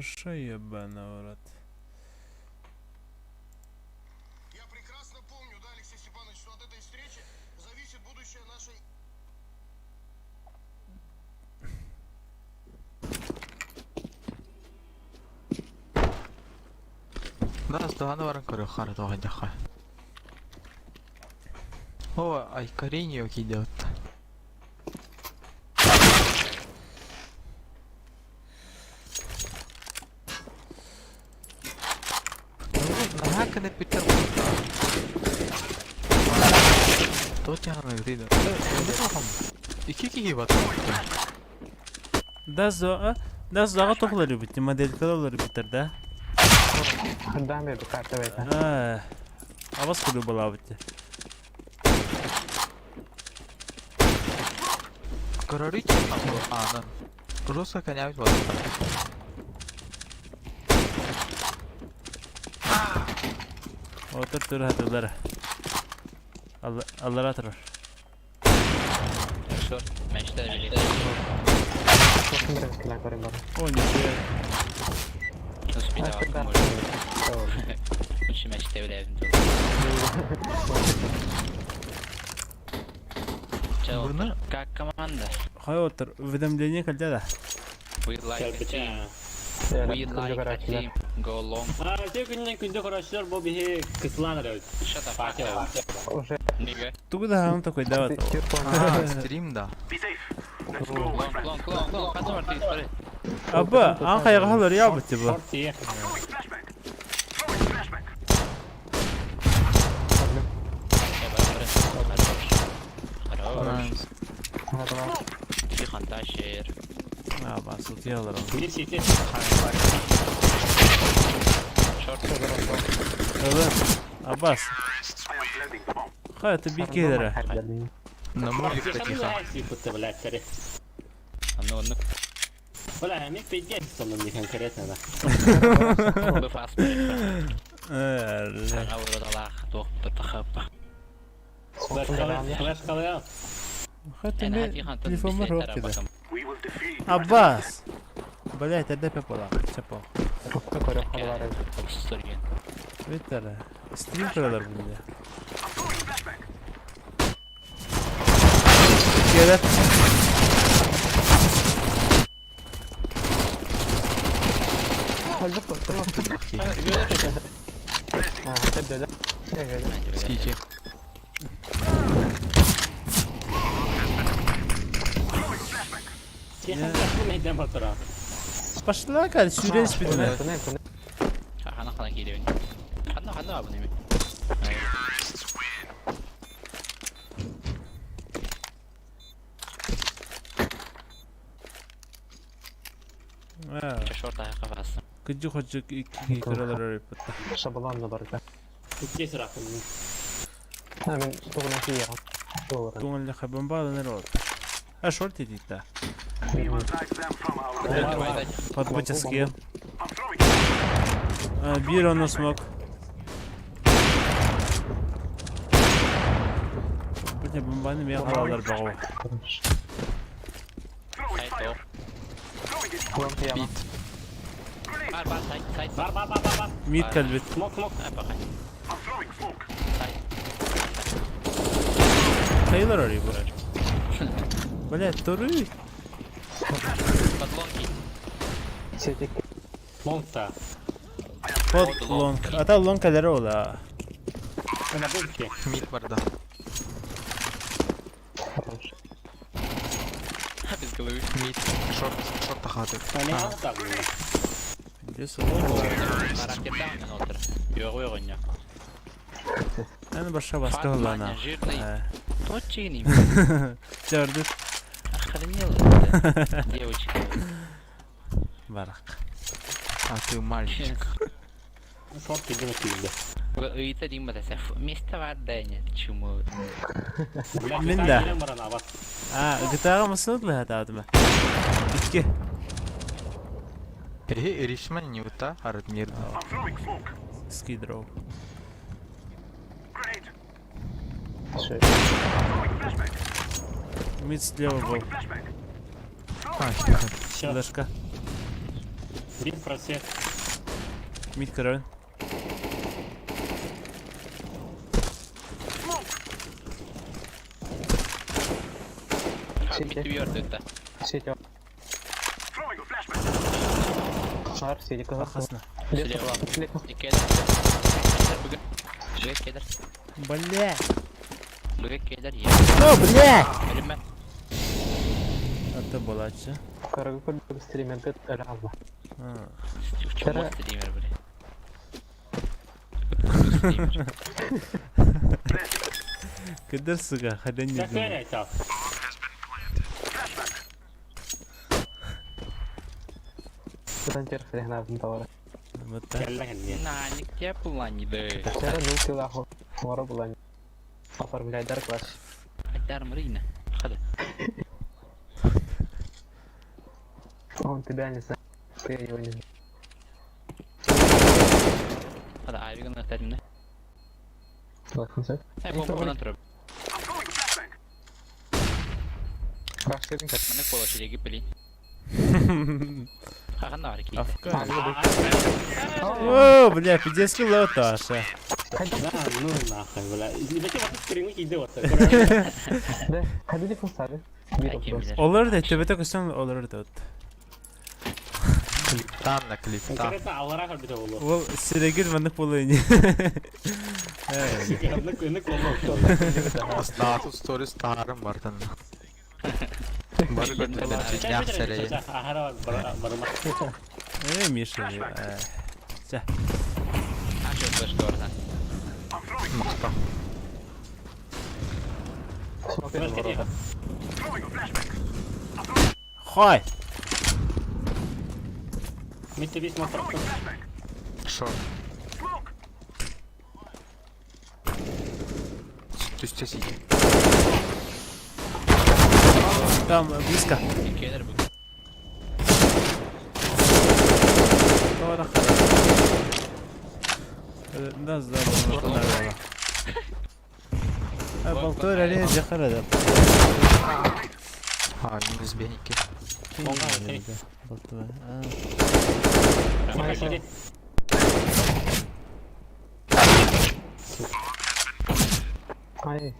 Хорошо, ебаный в рот. Я прекрасно помню, да, Алексей Степанович, что от этой встречи зависит будущее нашей... Бас даҕаны баран көрүөххэ эрэ тоҕойдоххо. О, Айкариньо киирдэ Наһаа кэнэппиттэр Туох дьаһанныгытый да? Икки киһи батар. Дазоа, дазоаҕа тоҕулар эбит, моделькалар эбиттэр да? Хандаан берди карта бэйта. Аа, абас курдук балаабыт дии. Көрөрүй аанын. Руска конябит буолла. Отыр тур хатылар. Аллара турар. О, нихуя. Бурны Как команда? Хай отыр, уведомление кэлдэ да? We like a team. We like a team. Go long. А, те күннен күндө көрөчүлөр бу биһи кысылаан эрэ Shut the fuck up. Уже Nigga. Тугу да такой дават. А, стрим да. Long, long, long, long. Ханна бар тигит бары. Аба, аан хайҕаһалар яабыт типа. Шорт тиийэ. Хорош. Nice. Тихо, тащер. А, сутуйалар. Биир сити. Шорт. Аббас. Хай, это бикелere. Намурик тихо. Кутта блядь, Ну, ну, Бля, мен пиздец сонун не конкретно да. бы фас. Аурадалах, туох тахапа. Флеш калая. Хай, Эн хати хантан телефон бисетера бар кеде. бакам. Аббас. Блять, это пепала. Чапо. Сторген. Витер. Стрим көрөлөр бүгүн. Келер. Скики. Тихо, мен батыра. Пошла кал сүүрэн спидне. Хана хана кииребин. Ханна ханна бабын эми. Шорт аяққа басым. Кыжы хочук икки көрөлөр өйпөттө. Шабалан да барда. Икки сыракын. Мен тугуна кийе. Туңал хабамбаланыр ол. А шорт идит да. Подбоческие. Бир он смог. Бля, бомбаны мен қалалар бағу. Сайт оқ. Бит. Бар, бар, сайт, сайт. Бар, бар, бар, бар, бар. Мид кэлбит. Смок, смок. Бакай. Тейлор ори бу. Бля, туру. Подлонки. Сетик. Лонгта. Под лонг. Ата лонг кэлэр ола. Ана бульки. Мид бар да. Без головы. Мид. Шорт. Шорт тахаты. Аны алта. Здесь лонг. Характер отыр. Yok yok оня. Аны баша баска лана. Жирный. Точный. Чарды. Охренел это. Девочка. Барак. А ты мальчик. Шорт кидем кийде. Ыйта дейм бата Место бар да нет. Чему? Мен да. Баран абас. А, гитара мысыдлы хатаатыма. Икки. Э, Ришман не ута, арат мир. Скидроу. Мид слева был. А, тихо. Флешка. Биир просвет. Мид көрөбүн. Сити. Мид биэрдэ. Сити. Бар, сити кыһыл. Хасна. Слева. Слева. Кедр. Бүгүн. Бүгүн кедр. Бля. Бүгүн кедр. О, бля! Өлүмэ. Аты булаччы. Көрөгө көрдүк стримерге өлө алма. Чмо стример, бля. Кыдыр сука, хаден не Как айтал? Тутан тер хрена товара. Вот так. Кэллэҥ На, никте плани да. Тера ну килаху. Мора булан. Оформляй дар класс. Айдар Марина. Хада. Он тебя не знает. Ты его не знаешь. Хада айбиган тәрмне. Лахнсы. Ай бомба туруп. Рашидин как. Маны кола ширеги пили. Хахан нар ки. Афка. О, бля, пиздец лоташа. Да, ну нахуй, бля. Зачем вот скрины идет? Да, ходили функции. Олар да төбөтө көстөн олар да. Клиптан на клиптан. Конкретно алара көрбүтэ болу. Ол сирегир маннык болайын. Нык нык болу. Статус сторис таарым бартан. Бары көрдүлэр сэрэй. Ахара барыма. Э, Миша. Ча. Аша флеш горна. Мыкта. Хой. Митте бис мотор. Шорт. Түстэ сити. Там близко. Кедр бу. Тора хара. Да, да, да. Балтор әле жахара да. А, минус беники. Балтор. Ай.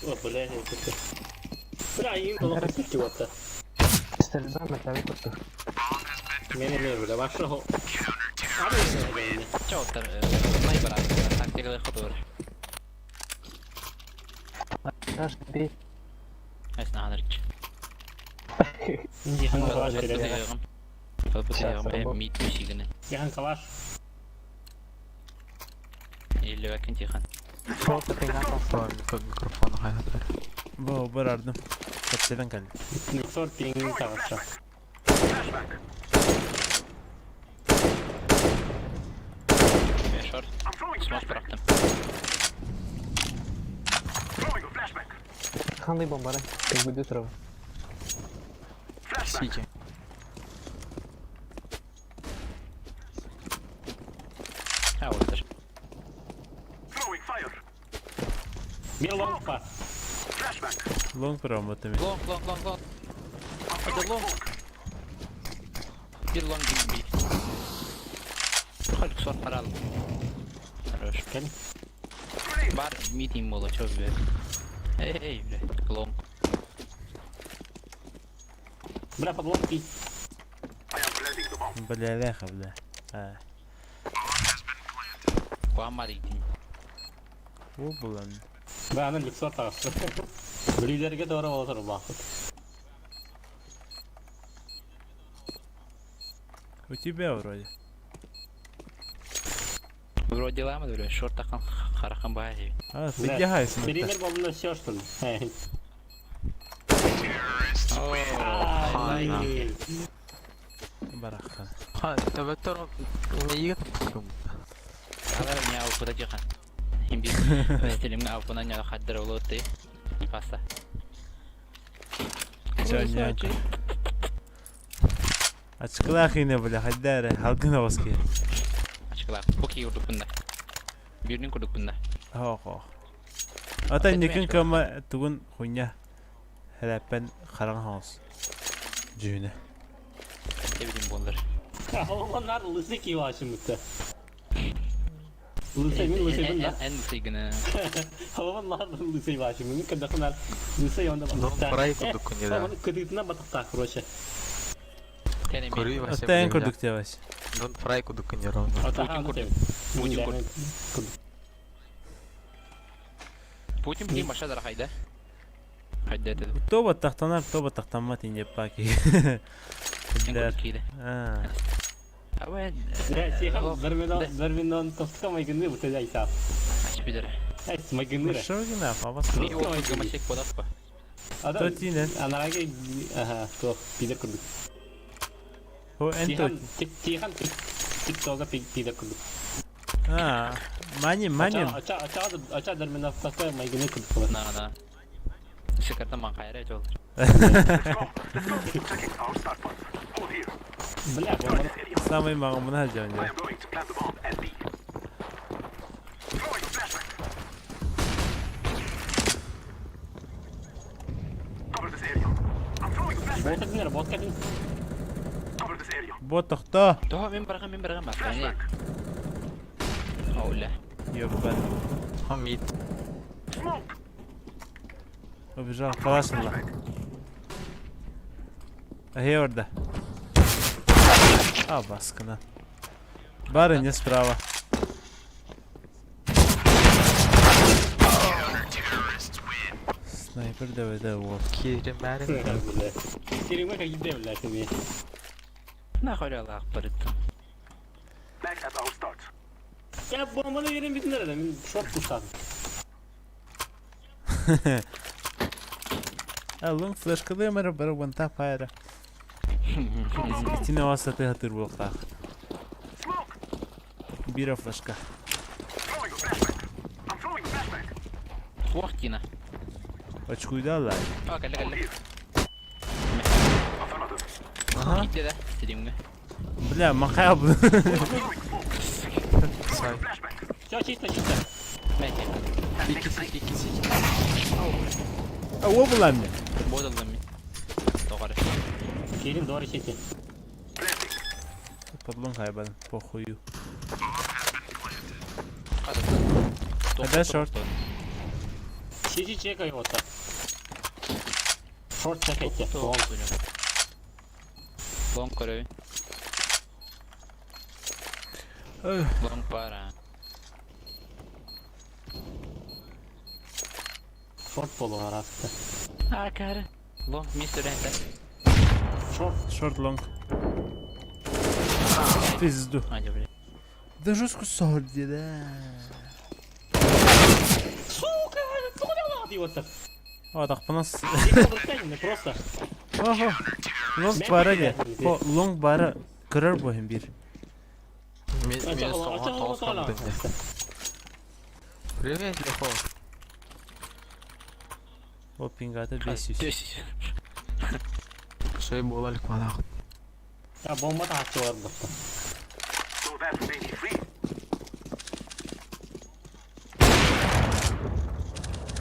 О, бля, Бля, им было хотите вот. Стрельба на клавиатуру. Не-не-не, бля, вашего. Чоттар снайпер тактикалы ходор. Даже бей. Эс наханырч. Дихан калаш береді. Бу мид мишигіне. Дихан калаш. Или вәкин тихан. Просто ты на Микрофон хайнатар. Бу барардым. Капседен калды. Никсор пинг калаша. Шорт. Смок бырақтым. Ханды бомбары. Как будет трава. Сити. А, вот даже. Бир лонг па. Лонг промотами. Лонг, лонг, лонг, лонг. Это лонг. Bir long gibi. Халк сор парал. Хорош. Кел. Бар митинг было, чё бля. Эй, эй, бля, лонг. Бля, под лонг Бля, леха, бля. А. Куамар идин. О, булан. Бля, аны люксор тағысы. Блидерге doğru болотор бақыт. У тебя вроде. Вроде лама, бля, шорт тақан харахан бай. А, поддягайся. Стример болдуна все, что ли? Ай. Барахан. Ха, төбөттөр неге тапкым. Алар меня куда жахан. Химби. Стилимге авкуна няла хаддыр болот Паса. Чё, Ачкылахина, бля, хайдара, халгына оски. Ачкыла. Поки курдук бunda. Бирнин курдук бunda. Хо-хо. Ата инникин кыама тугун хуйня Хэлээппэн хараҥа хаҥас дьүһүнэ. Эбитин буоллар. Олоннар лысый киилаачыммыта. Лысый мин лысыйбын да. Эн лысый гына. Олон лаар лысый баачыммын. Мин көрдөхүнэр лысый онда Дон Фрай курдук күннү Кытыытынан батыктаах короче. Көрүй Вася. Оттон эн курдук диэбэс. Дон Фрай курдук күннү ровно. Путин курдук. Путин курдук. Путин блин баша дарахайда. Хайда этэ. То баттахтанар, то баттахтаммат иньеппаа киһи. Эн киирэ. Аа. Абы Дарминон тоска майгыны бутэ айса. Ачпидер. Эс майгыны. Шогина, папа. Гамашек подаппа. То тинен. Анараге аха, то пидер курдук. Хо эн то. Тихан тиктога пидер курдук. Аа, мани, мани. Ача ача ача Дарминон тоска майгыны курдук. На на. Шикарда маңқайра жол. Бля, Самый маңымына жан. Ботка ботка Бот тохто. Того мен барган мен барган баскан. Оуля. Ёбан. Хамид. Убежал. Калашнла. Эй, орда. А, баскана. Барыня справа. Снайпер ДВД вот. Кирим бәрін. Кириме как иде, блядь, тебе. Нахуй Аллах барыттым. Я бомбаны верен битин nerede? Мен шорт куштадым. Алын флешкалы мәрі бір ванта файра. Итине васаты хатыр болқтақ. Бира флешка. Уақтина. Очкуйда лай. А, кәлі кәлі. Ага. Китте да, стримге. Бля, махай бу. Сай. Все, чисто, чисто. Мәке. Икки сик, икки сик. А о була мне. Бодалдым мен. Тоғары. Кирим doğru чисто. Подлон хайбан, похую. Қада. Қада шорт? Сизи чекай вот так. Шорт чекайте. Лонг. Лонг көрөй. Лонг бара. Шорт болу арасында. А, кәрі. Лонг мистер Энтер. Шорт. Шорт лонг. Пизду. Ай, бля. Да жестко сорди, да. Сука, сука, вот так. О, так по нас. Просто. Ого. Лонг бара де. О, лонг бара кырар бохим бир. Мен соңға тоғыз қамдым. Привет, Лехо. О, пингата 500. Төс. Шой болалік манақ. Я бомба да атып бар бұқты.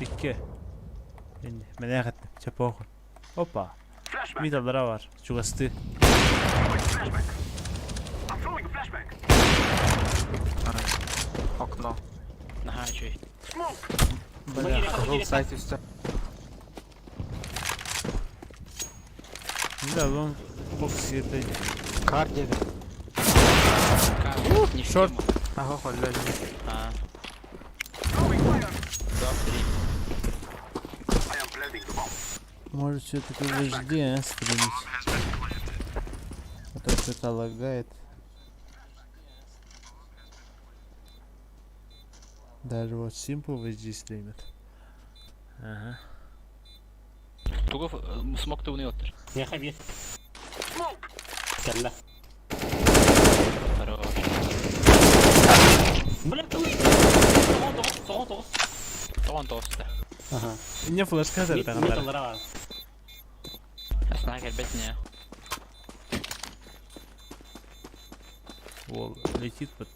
Икки. Енді, мен әғеттім. Чапоху. Опа. Мидалара бар. Чугасты. Окно. Наха, чуй. Бля. Қызыл сайт үсті. Да, лонг бокс сирде. Кар деді. Шорт. Ага, холля. А. Два, три. Может все-таки в HD, а, стримить? А то что-то лагает. Даже вот Simple в HD стримит. Ага. Тугов смок тугуны оттыр. Не хабир. Кәллә. Хорош. Бля, ты. Тоғыз, тоғыз, тоғыз, тоғыз. Тоғын тоғызда. Ага. Не флешка Мид за мидалара бар. Астана кәлбетіне. Вол, летит под.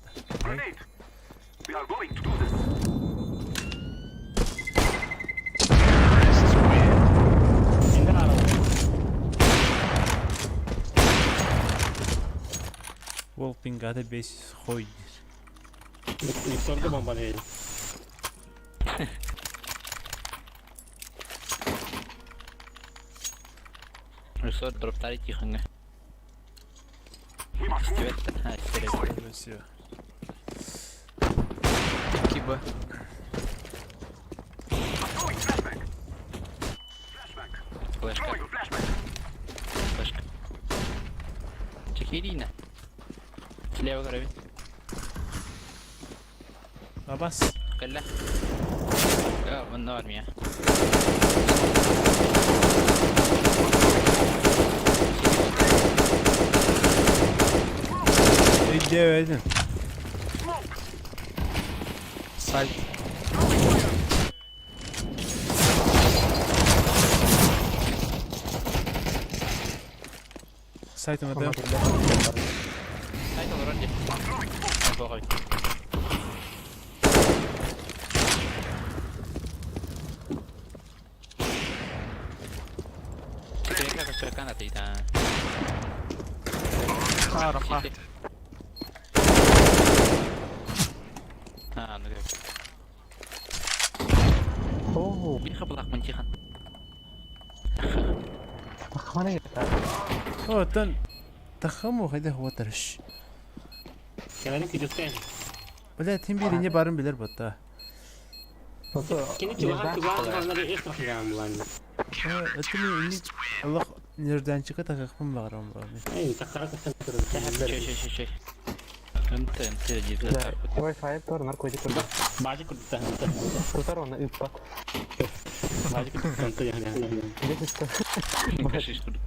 Уол пингата бес хой диир. Викторга бомбаны бердим. Ресор дроптары тихоҥҥа. Истибэт да, истэрэ. Спасибо. Киба. Флешка. Флешка. Чекирина. Слева көрөбүн. Абас. Кэллэ. Да, онно бар мия. Өйдөөбөтүм. Сайт. Сайтым это. Сайт олорор дии. Боҕой. Трека кошелька тыйда. А, рампа. А, ну как. Оо, Биир хапылаахпын Тихон. тахмана гитар. Оттон тахаму хайда хуатарыш. Кэлэрин күдүстээн. Бля, тим биир инне барын билер батта. Кини чугаһаан чугаһаан бараннары эх тахыгаан булаан. Этими инни Аллах нежданчика тахахпын бағарам бар. Эй, тахара кастан турар. Чөй, чөй, чөй, чөй. МТ, МТ, диир. Да, Wi-Fi тор наркотик курдук. Баажы курдуктан. Тутар оны ыппат. Баажы курдуктан туян. Десять Кашиш курдук.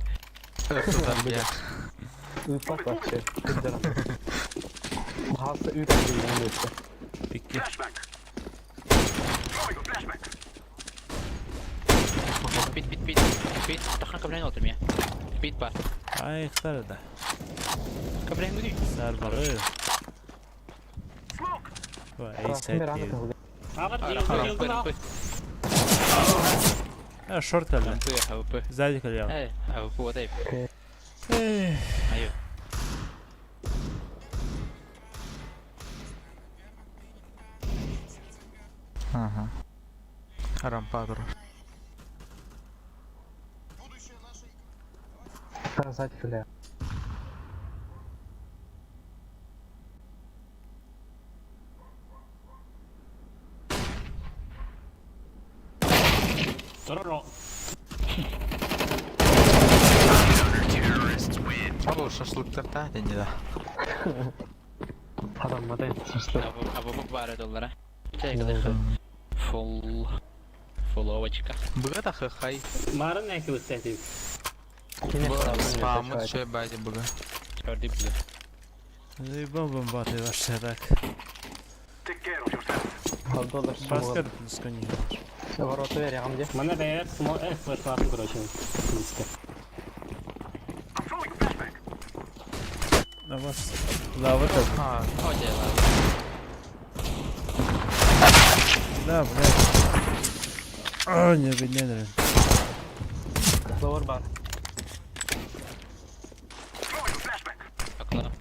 Тутар бля. ыппат вообще. Хаса үт деген өттө. Икки. Пит, пит, пит. Пит. Тахан кабрен отыр мия. Пит бар. Ай, ыктар да. Кабрен гүдүй. Сар бары. Эй, сайт. Ага, А, шорт калды. МП, АВП. Сзади калды. Эй, АВП вот эй. Эй. Айо. Ага. Рампа турар. Будущее нашей Сказать бля. Тороро. Ол шашлыктар та дени да. Адаммадай шашлык. АВП бар доллара. Чай кадыхы. Фул. Фуловочка. Быга тахы хай. Марын näki үстәти. Спамы чөй байды быга. Чорды бля. Заебал бомбаты ваш так. Доллар Баскар плюс кони. Ворота бер ягым де. Мана бәйрәк смол э флешласын короче. Диска. На вас. Лава так. А, О, дело. Да, блядь. А, не, не, не. Доллар бар. Окно.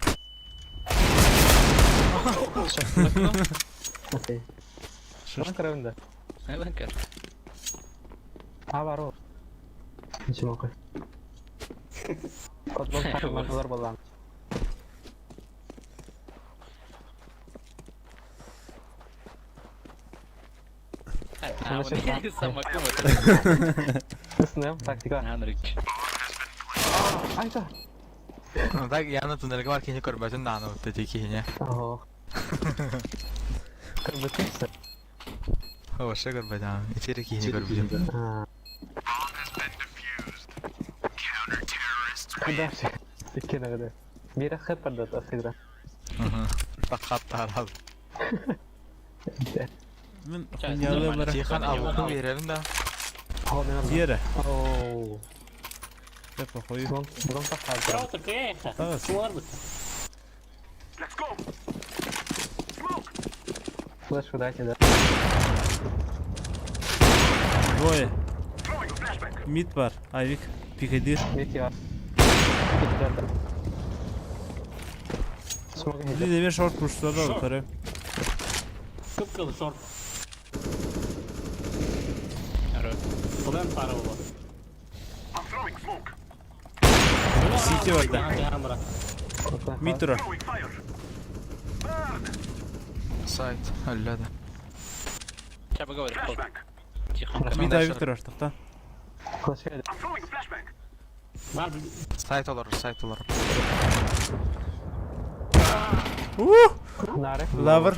Окей. Шын кырында. Ланкер. А бар ол. Ничего кой. Кодбол кармашылар болан. Самокат. Үстінем тактика. Анрыч. Айта. Ну так я на туннельге бар кини көрбөтүн дааны бутта тикине. Ого. Кырбытыпсы. Вообще көрбөтүн. Итери кини көрбөтүн. А. Куда же? Иккенегде. Бира хэт барды асыгра. Таққат тарал. Мен Ча, хуйнялы нормально. бар. Тихан абуку беребин да. О, мен Ера. Оу. Да похуй. Гон, гон таққат. Браво, кеха. Тагыс. Смолар бит. Флешку дайте, да. Двое. Мид бар. Авик. Пикадир. Видите, а. Пикадир. Смог иһирдьэ. Блин, эмиэ шорт пуштады утары. Кып-кыл шорт. Кылын пара боло. Сити барда. Мид турар. Сайт. Өллө да. Сейчас поговорим. Тихо. Мид авик турар, тоқта. Флешка Бар Сайт олорор, сайт олорор. Ух! Нары. Лавр.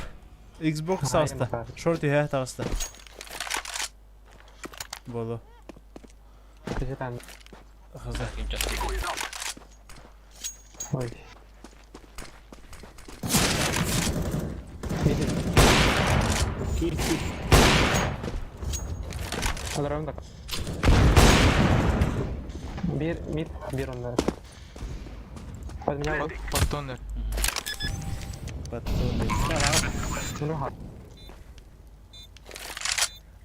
Xbox таҕыста. Шорт үһэ таҕыста. Боло. Капитан. Хаза. Ой. Кир кир. Олорон так. Биир мид, биир оннар. Подменял. Под туннель. Патроны. Ну, ха.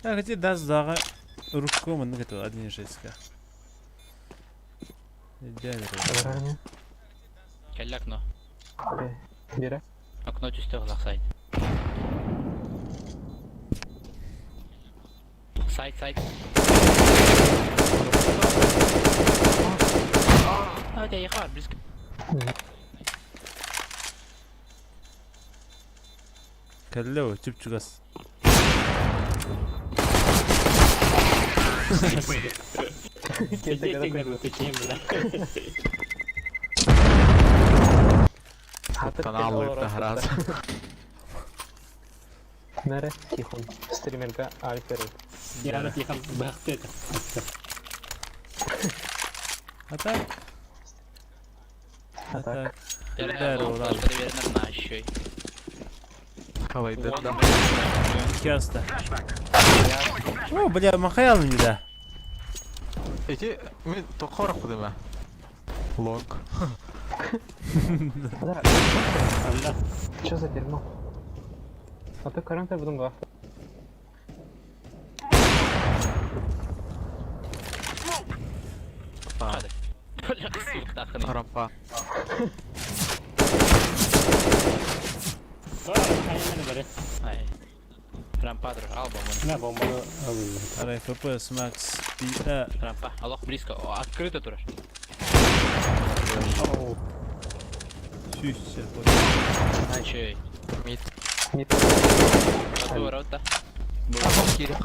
А где даст даға рукко маннык это 1.6к. Идеально. Олорон. Кэллэ окно. Бире. Окно түстэ сайт. Сайт, сайт. А, я ехал, близко. Кэллэ чүп-чугас. Бля. Канал раз. Нары Тихон. Стримерга Альфер. Яна Тихон бахты это. А так? А так. Да, да, еще. Қалайды да. Часто. О, бля, махаял не да. Эти мен тоқор кудыма. Лонг. Да. Что за дерьмо? А ты каранта будем два. Рампа. Рампа, ал бомбаны. На бомбаны. Арай FPS Max P. Рампа. Аллах, близко. Открыто турар. Сүүс. Чей. Мид. Мид. Ворота. Кирин.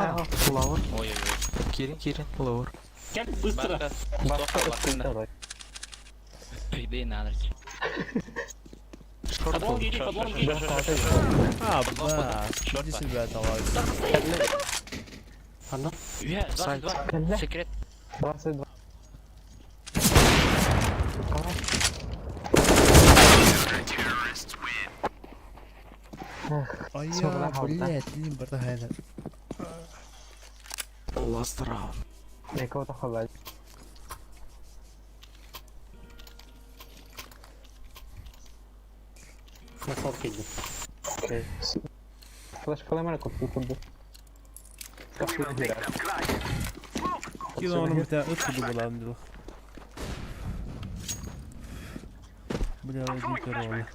Лаур. Ой-ой-ой. Кирин, Кирин, Лаур. Как быстро. Баста. Иди на ночь. Подлом иди, подлом иди. А, ба, иди себя талай. Одна. 22. Секрет. 22. Ай, блядь, блин, братан. Last round. Кого-то хавать. На сотке иди. Окей. Флешка ламара купил футбол. Кило он битә ыт кебек була инде. Бля, один корона.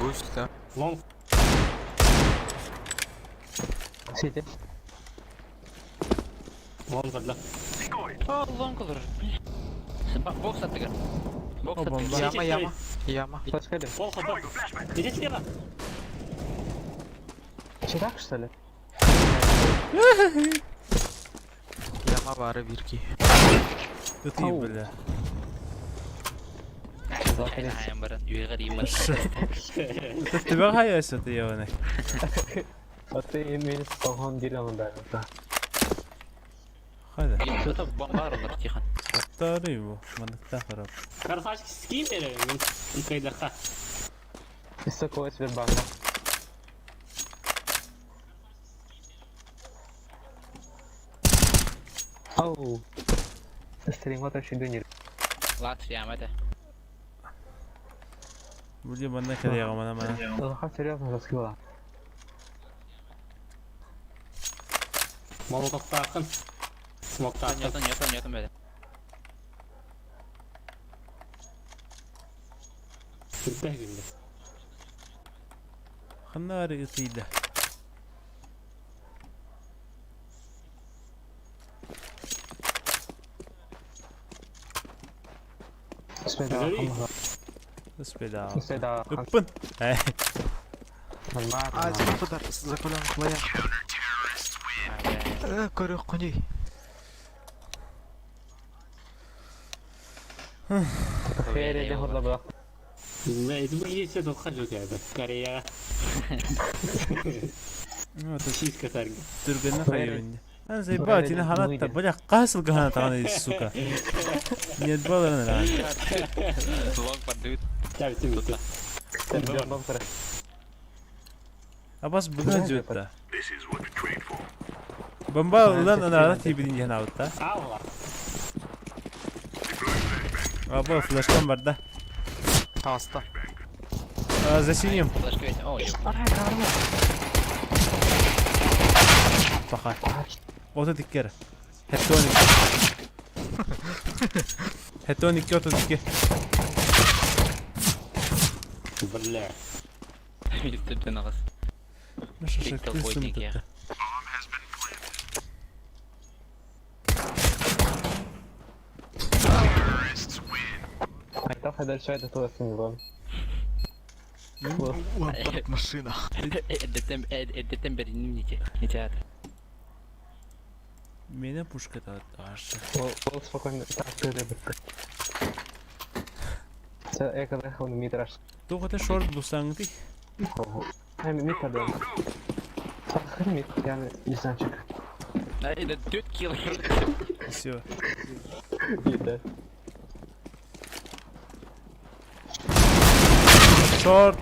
Гусь, да. Лонг. Сити. Лонг одна. О, лонг olur. Бокс атыгар. Бокс О, атыгар. бомба. Яма, яма. Яма. Флешка один. Пол хп. Иди слева. Читак, что ли? Яма бары бирки. Ыт и бля. Тебя хаясь это ебаный. А ты минус погон деревом ударил, да. Хайда. Что-то бомба olur, тихо. Второй его. Маныкта харап. Красавчик, скинь бери. Кайдаха. Из такого Сбербанка. Ау. Стрим вообще дунер. Латвия, это. Блин, манна кадега мана мана. Лоха серьезно раскрыла. Молотовтааххын. Смоктааххын. Ньотон, ньотон, ньотон бэдэ. Сүрдээх гынна. Ханна бары ытыйда. Успеда. Успеда. Ыппын. А, типа закален хлоя. Көрөххүнүй. Кореяҕа. Ну, это Чистка саргы. түргэнэ хайыбын. Ан заебал, тина ханатта, бля, касыл гана сука. Нет, было на. Лонг поддают. Да, бүтүн бүтүн. Абас буга жутта. Бомба улан анара тибин жана утта. Алла. Аба флешкам бар да. Таста. А, за синим. Флешка ведь. О, ёп. Паха. Ото тиккер. Хеттоник. Хеттоник ото тикке. Бля. Үстүптен аҕыс. Ну шашак Тик толбой тикке. Машина. Эддеттен эддеттен бериним нете. Не театр. Меня пушка та аш. Тоҕо шорт бусаңды. А, это 4 килл. Все. Шорт.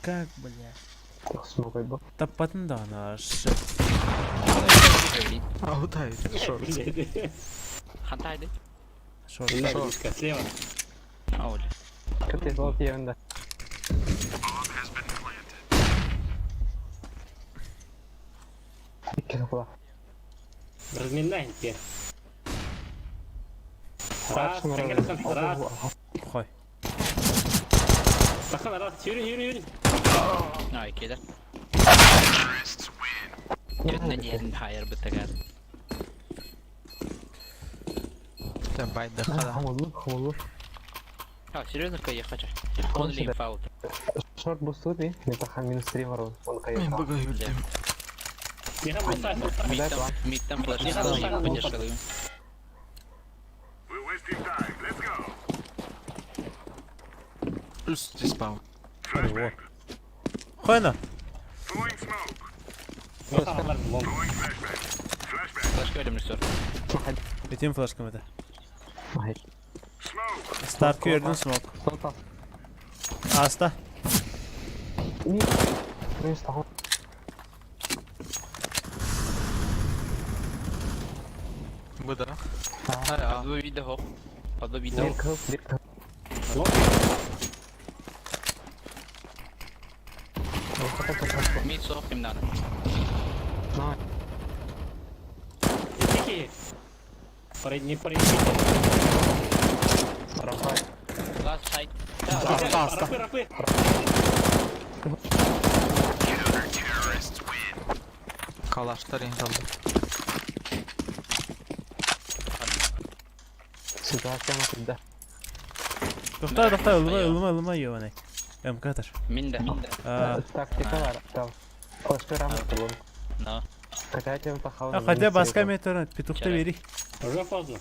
Как, бля? Таппатын да наш. А, да, шорт. Хантайды. Шорт. Бля, близко, слева. Оля. Разминай теперь. Раз, саңгырасан, раз. Хой. Сахан, раз, yürü, yürü, yürü. Ай, кедер. Түтнен ерін хайыр бітігер. Там байда хада. А, серьезно, я хочу. Он ли фаут. Бага юрдем. Тихо, бусай, бусай. Миттен флешка поддерживаю. Плюс диспаун. Хойна. Бусай, лонг. Флешка берем все. Этим флешкам это. Старт көрдүн смок. Аста. Быда. А, Одну видео. Одну видео. Мид сох им надо. Тихи. Не пройдите. Last side. Аста, аста. Рапы, рапы. Калаштар иншалла. Тохта, тохта, ылма, ылма, ылма ёбаный. МК-тар. Минда, минда. А, Но. а, хотя баска метр петухта бери. Уже поздно.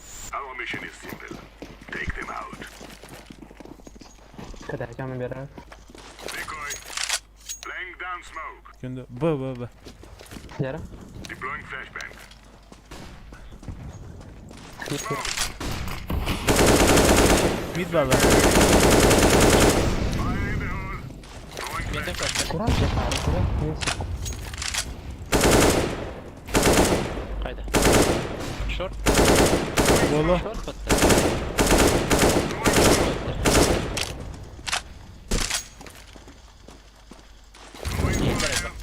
Күндү. Б, Б, Б. Мид бала. Минда флешка. Қайда? Шорт. Боло. Шорт бітті.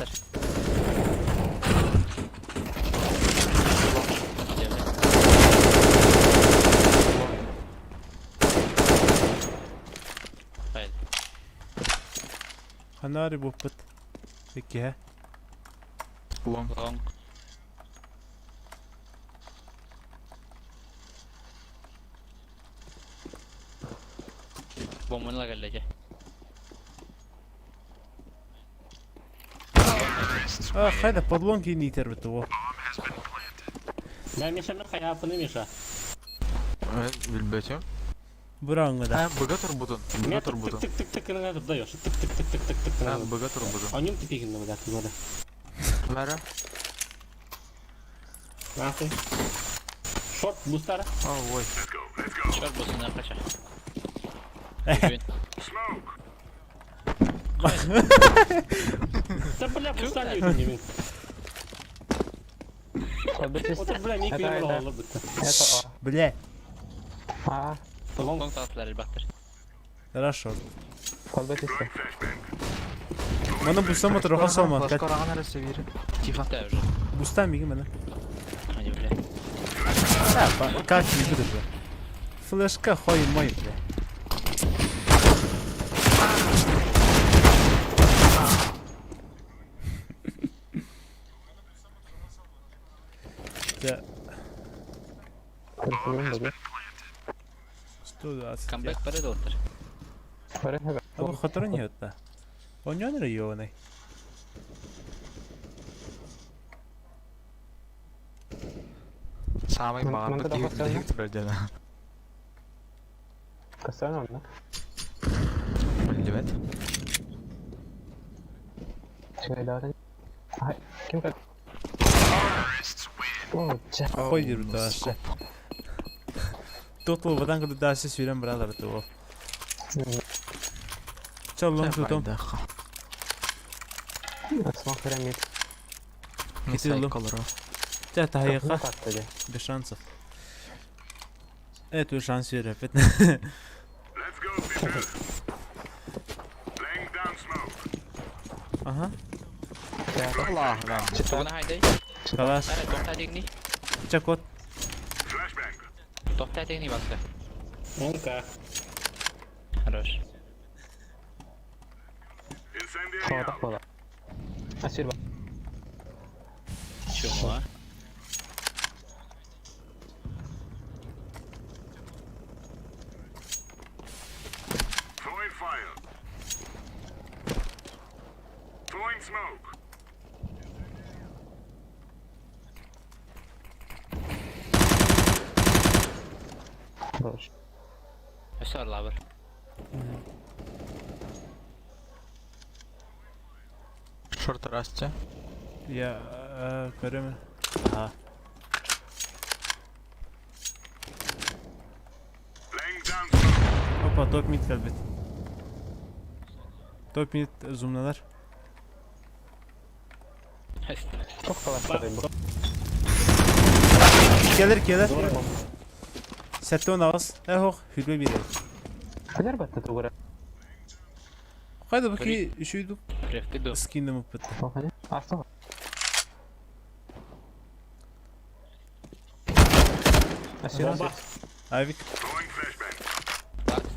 Таҕыстар. Ханаары буоппут. Иккиһэ. Long. Long. Бомбаны лагалла дьэ. А, хайда подлон киин иитэр бит Да, Миша, мен хайаапыны, Миша. Билбэтим. Бұраңғы да. А, быга турбутун. Быга Мен тык турбутун. тык тык тык гына турда ёшы. Тык тык тык тык тык тык А, гына. быга турбутун. Онюм типигин да надо. Вара. Нахуй. Шорт бустара. О, ой. Чор босуна кача. Бүгүн. Да бля, буста не видно мен. Вот бля, не Это, күймөр это. олды бітті. Это А. Бля. А, Long. Long таҕыстылар элбэхтэр. Хорошо. колба чисто. Маны буста мотор салман. Флешка раган арасы бири. Тихо. Да уже. Буста миги маны. Они бля. Как не буду бля. Флешка хой мой бля. Да, 120. Камбэк бары доктор. А bu хотор не это. Он не районный. Самый Ман- баар манда да тихо костяна? турар дена. Касана онна. Билбет. Швейдарын. Ай, ким как? О, ча. Хой дир дашы. Тотл вадан куда дашы сүйрен брадыр ту. Чаллон тутом. Смог пирамид. Китилу. Ча тайга Как-то без шансов. Эту шанс верю. Ага. Allah lan. Тугуна хайдай. Калаш. Ара тохта дигни. Чакот. Тохта дигни баска. Ну-ка. Хорош. Холодок было. А сюрба. Чего? Throwing fire. Throwing smoke. Больше. Өсөр лабыр. Шорт расте. Я көрөм. Ага. Laying down smoke. Опа, топ мид келбит. Топ мид зумналар. Сколько был? Келер келер. Сәттен ағыз. Эхох, хүрбе бире. Хәләр бәтте тугры. Кайда бу ки үшүйдүк Префти ду. скинем битте. Асыл. Бомба. Авик. Throwing flashbang. Бакс.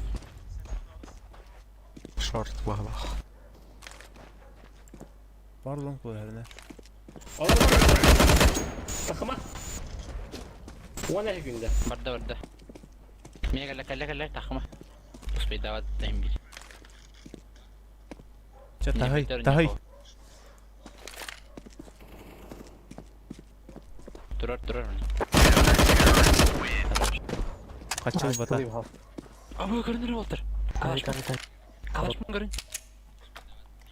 Шорт бах. Парлон көрөрнө. Takıma. Уан әһи күндә. Барда барда. Мия кэллэ кэллэ кэллэ тахма. Успейдават тайм бир. Ча тахай, тахай. Турар турар. Качыл бата. Абы көрүнөр болтур. Калаш калаш көрүн.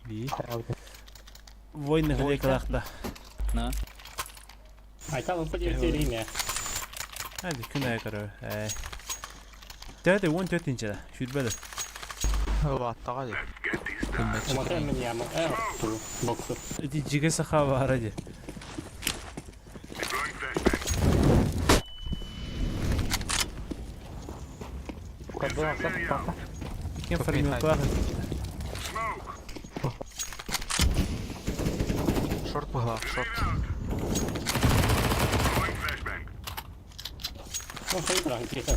Би. Войны хлекалахта. На. Айталым по 9 время. Hadi күн ай көрө. Э. Тәте 14 инче. Хүрбеле. Ваттага ди. Смотри меня, э, боксер. Эти жиге саха бар ади. Deploying flashbang. Икен фармиклах. Smoke. Быһылаах шорт.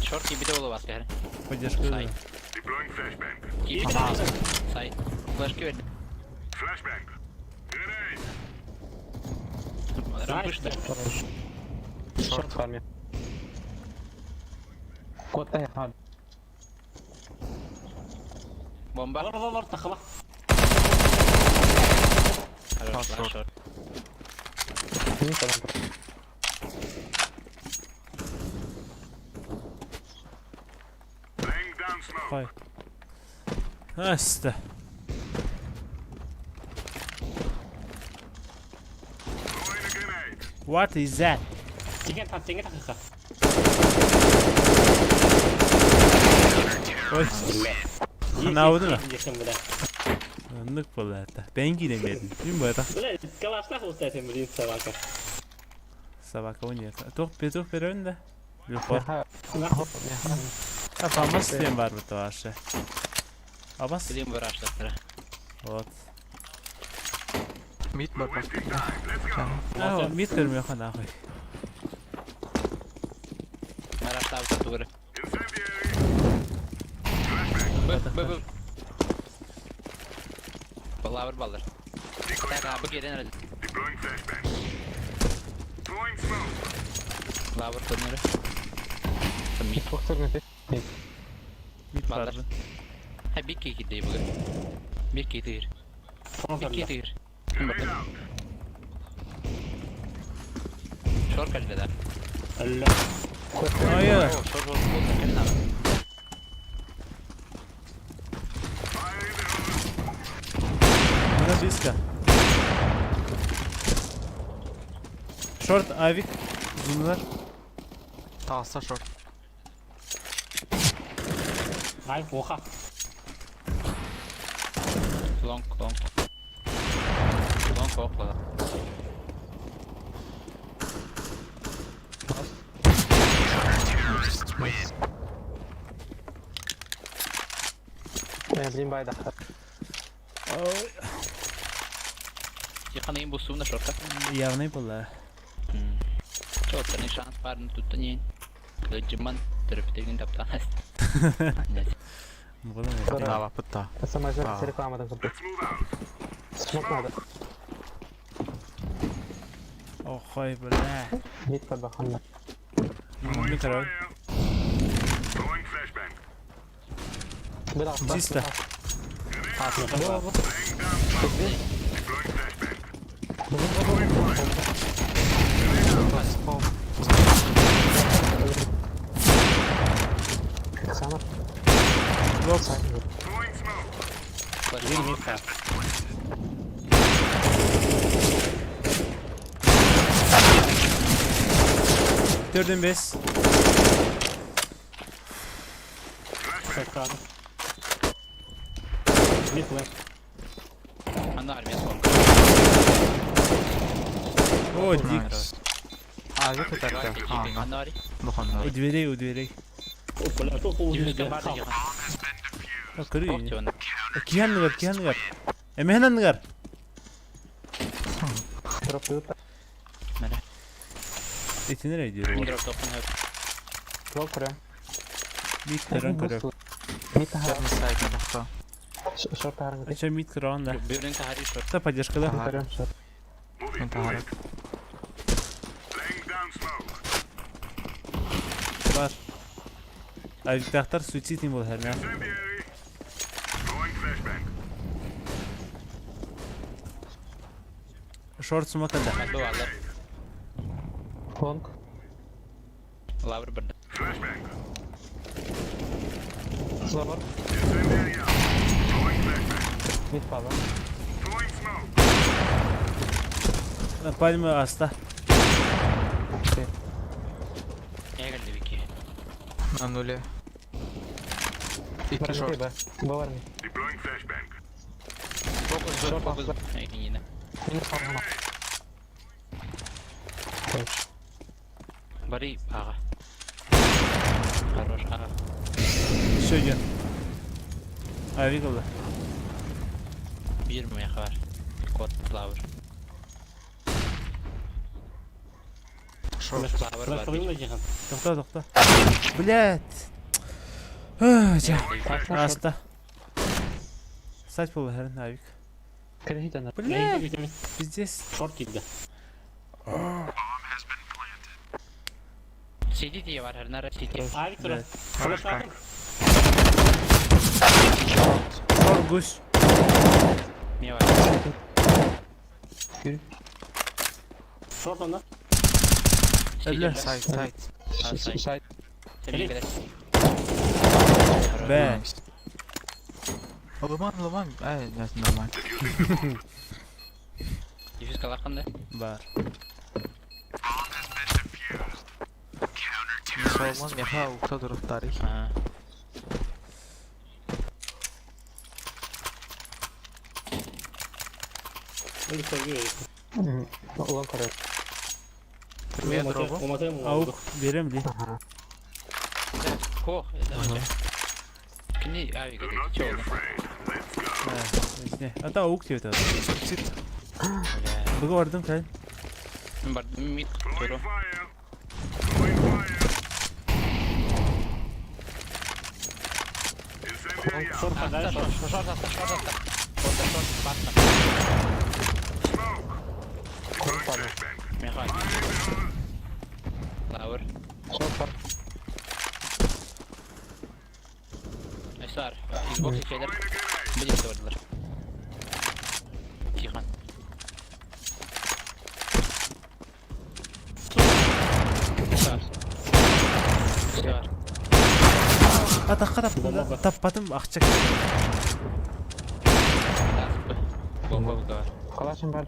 Шорт киирбитэ буолуо бааска иһэр. Поддержка. Сайт. Киирбит. Сайт. Флешка берди. Рампышта. Шорт фарме. Кот ха. Бомба. Лор, лор, лор, тахала. Хорош, Шорт. шорт. Хой. Аста. What is that? Тиген та, тиген тахыха. Ой. Наудun а? Диэхин бля. Оннук буолла. Бэйэн киирэн биэрдим. Мин буолбатах. Бля, калаштах устайтын блин собака. Собака нет. Туох петух берөн да. Люхор. Ха. Апамас диэн бар бу вообще. Абас. Билим быраштаттара. Вот. Мид бар бар. Аа, мид көрмөхө нахуй. Мараштаабыта тугары. Б, б, б. Балабыр баллар. Так, а бу киирэн эрэ. Лабыр көннөрү. Мид. Мид Баллар. бар. Ha bir kiki değil bugün. Bir kiki Bir kiki Шор кэллэ да. Алла. Ой. Шор шор буолла кэллэ. Она близко. Шорт авик. Зумлар. Таҕыста шорт. Ай, оха. Long long. Long okla. Блин байда. Яхана им бусуна шорта. Явный была. Чоттан шанс барын туттан ен. Кыджыман төрөптеген таптан. Була. Дава пытта. Сама А. реклама там купить. Смок надо. Охой, бля. Мид подбаханна. Мид король. Бля, Чисто. Самар. Бокс. Биир мид ха. Төрден бес. Шорт Мид лэ. Аны армия сон. О, дик. Авик этэрдэ. Ааҥҥа. Аны ари. Духанна. У дверей, у дверей. О, бля, то хуй. Дивизия бар деген. Көрүй. Охтён. Киһи анныгар, киһи анныгар. Эмэһин анныгар. Дроп тут. Мәрә. Итинер диир. Дроп топын хөп. Лол прям. Мид көрөн көрө. Мид тахара. Сайт тахта. Шорт тахара. Ача мид көрөн да. Бүрін тахари шорт. Та поддержка да. Прям шорт. Мен тахара. Бар. Авиктахтар суицид им бол хэрнэ. Шорт сумакада. Бу алар. Лонг. Лавр бірді. Лавр. Мид падал. Пальма аста. Эгелди бики. На нуле. Икки шорт. Б. Б в армии. Фокус зор, фокус. Эгинина. Минус палма. Короче. Бары ага. Хорош, ага. Еще один. Авик алды. Бир мияха бар. Кот лавр. Шорт. Лавр бар. Флешкалыым да дьихан. Тохтоо, тохтоо. Блять. Чэ. Аста. Сайт буолла хэрин авик. Кэлэһитэн. Блять. Пиздец. Шорт киирдэ. Сиди дии бар, хернара сиди. Авик тура. Флешкалыым. Шорт гусь. Мие бар. Шорт онно. Өллө. Сайт, сайт. Сайт. Сайт. Сэмигэлэр. Бэ. Луман, луман. Ай, нет, нормально. Диффиз калар кандай? Бар. Соломон меха укта дуруктары. Ага. Улан көрөр. Мен дробу. Аук берем ли? Ага. Хо, Кини авик это чё? Не, ата аук диэт. Сит. Быга бардым кэл. Бар мид туру. Шорт Аста хадай шорт, шорт. шорт аста, шорт аста. Орда шорт басма. Курпаны. Меха. Лавр. Шорт бар. Эсар. Xbox şeyler. Bilip de vardılar. Тихо. Эсар. Эсар. Атакка таптым. Таппатым акча. Бомба бар. Калашын бар.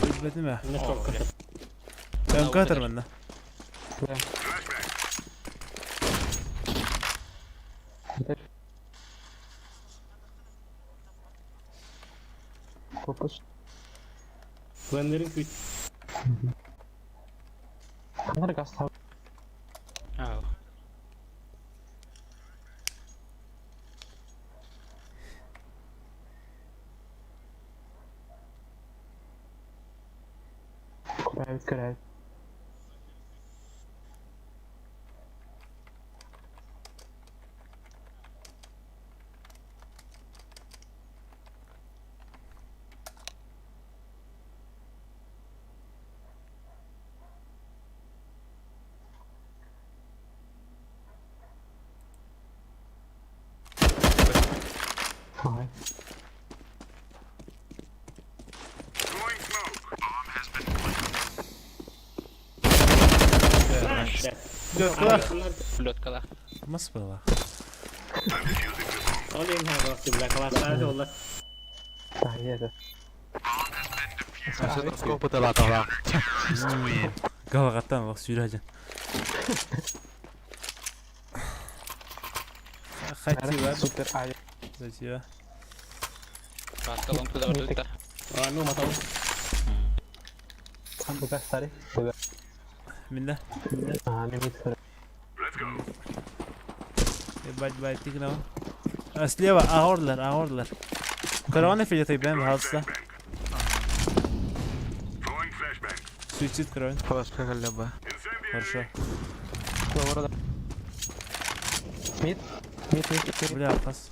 Билбетим ээ. Мин шорт кытып. Өмкө манна. Копус. Пленерин күйт. Канар газ тап. Ау. Көрәбит, көрәбит. Ай. Лёткалах. Лёткалах. Мас была. Ол ең хағаласы, бля, калаштары олар. Да, это. Скоп это Галагаттан бак сүйрәжен. Хати бар. Супер авик. Спасибо. Баска лонг туда бардык да. А, ну, матау. Буга старый. Буга. Минде. А, мен мид көрәбит. Ебать, бать, тигнал. А, слева, агорлар, агорлар. Корона филетай бен, пожалуйста. Суицид корон. Флешка халеба. Хорошо. Лавра. Мид. Мид, мид, мид. Бля, пас.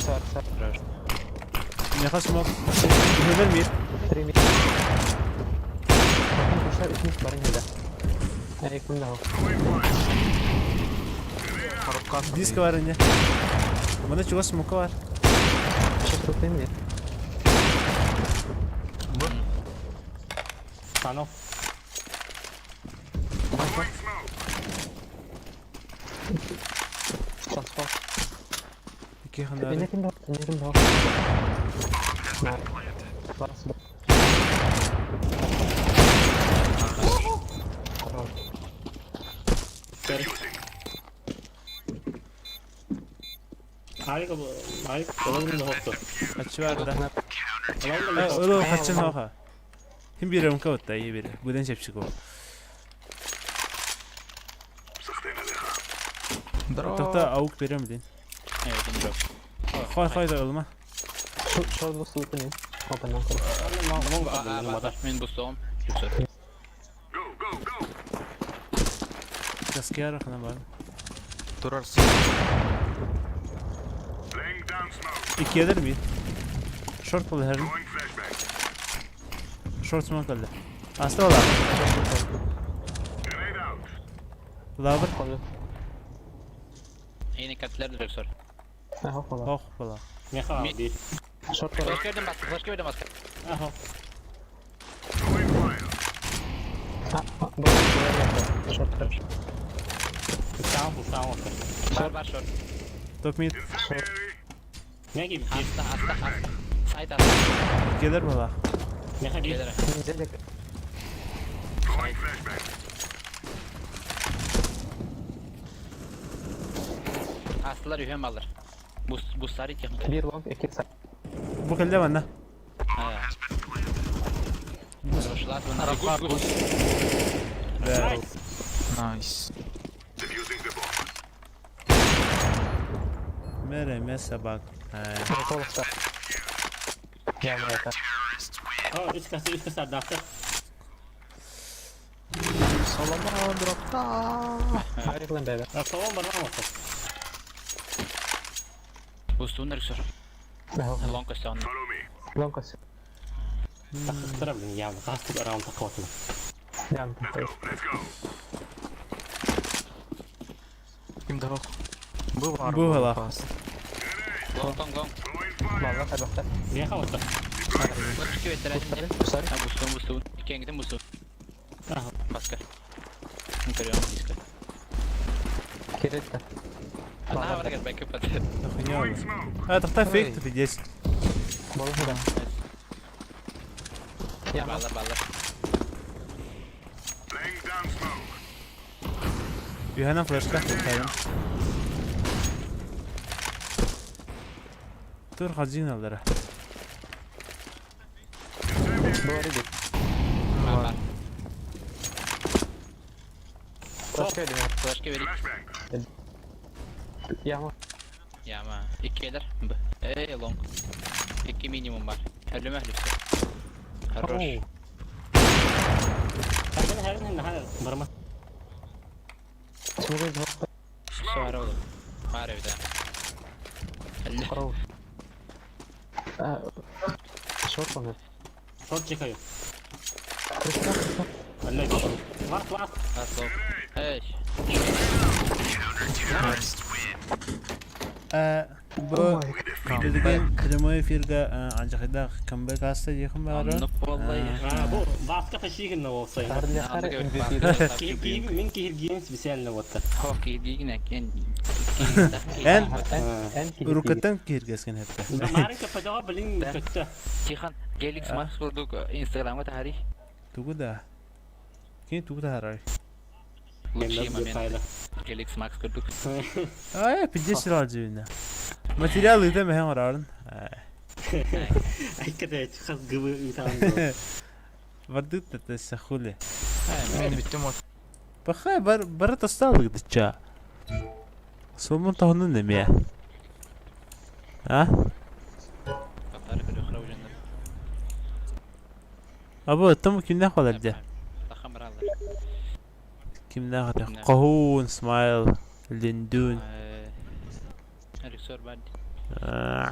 Сар, сар. Не хас мог. Не мид. Три мид. Bakın kuşlar üçüncü barın geldi. Ey kumda o. Коробка. Диск бар инде. Мында чуга смока бар. Çok tutayım mı? Канал. Transfer. Ике ханда. Ne kimde o? Ne kimde o? Barası da. Авик, авик, олардың да хопты. Ачы бар да. Олардың да Өлө хачын хоха. Хим бире умка отта, и бире. Буден шепчик ол. Дроп. Тохта аук берем дин. Evet, drop. Хой хой да олма. Şu şu bu sulu ne? Open lan. Мен бустом. Люксор. Каскиара хана бар. Турар суох. Иккиэлэр ми? Шорт полыһарын. Шорт смок кэллэ. Аста ола. Лавр. Колю. Yine katiller de Luxor. Ага, хола. Ох, была. Меха бир. Шорт бар. Флешка бердим баска, флешка бердим баска. Аха. А, а, бұл, бұл, Шорт бар. Сау сау. Бар бар шорт. Топ мид. Меги бир. Аста аста аста. Сайт аста. Иккиэлэр была. Меха бир. Келер. Зелек. Астылар үһөм алыр. Бус бустары техника. Бир лонг, эки сайт. Бу кэллэ манна. Ушла bunlar. Гус гус. Да. Найс. Мере ме собак. Ай. Толықта. Я это. О, үч касы үч касы ардакты. Соломон дропта. Айрылын бәбі. Солон бар ма? Бустун Luxor. Ага, Лонг көстө онны. Лонг көс. Тахтара блин явно. Кастык раунд такотна. Ян. Ким дорог? Был бар. Был бар. Лонг лонг лонг. Балла табақта. Меха отта. Флешка бердим. Сори. Ha бустун бустун. Кеңдим бустун. Аха. Баска. Көрөм диска. Керетті. Ана бар гер бэкап ат. Охуенно. А, тахта фейк ты 10. Болы худа. Я Баллар баллар. Юхана флешка. Тайм. Тур хазин алдара. Бары бит. Бар бар. Флешка бердим. Флешка берик. Яма. Яма. Иккиэлэр. Б. Эй, лонг. Икки минимум бар. Өлүмэ Люксор. Хорош. Хәрен хәрен хәрен барма. Смогу звук. Все, оруду. Бар эбит. Әллә. Қарау. Шорт он. Шорт чекаю. Крышка. Алла. Ласт ласт. Ласт лонг. Эй. Бу билигин прямой эфирга анжахидах камбэк аста диэхин баҕарар. Оннук буолла. А, бу баска ташигин болса. Тарле хары MVP. Киһи мин киһиргиэн специально вот. Хоккей дигинэ кен. Эн Эн уруккаттан киһиргэскен хэппэ. Маринка падага блин көттө. Тихан Геликс Макс курдук Инстаграмга тахари. Тугу да. Кини тугу таһарар. Лучший момент. Геликс Макс курдук. Ай, пиздец радио. Материал ыта мэхэн орарын. Айката хас гыбы итан. Вардыт это сахули. Мин бүттүм от. Пахай бар бар тасталык дыча. Сомон тахнын неме. А? Татары көрө храу жоннор. Абы тым кимнәх балар дә? Тахамралар. Кимнәх ата? Кахун, Смайл, Линдун. Рексор бар. А.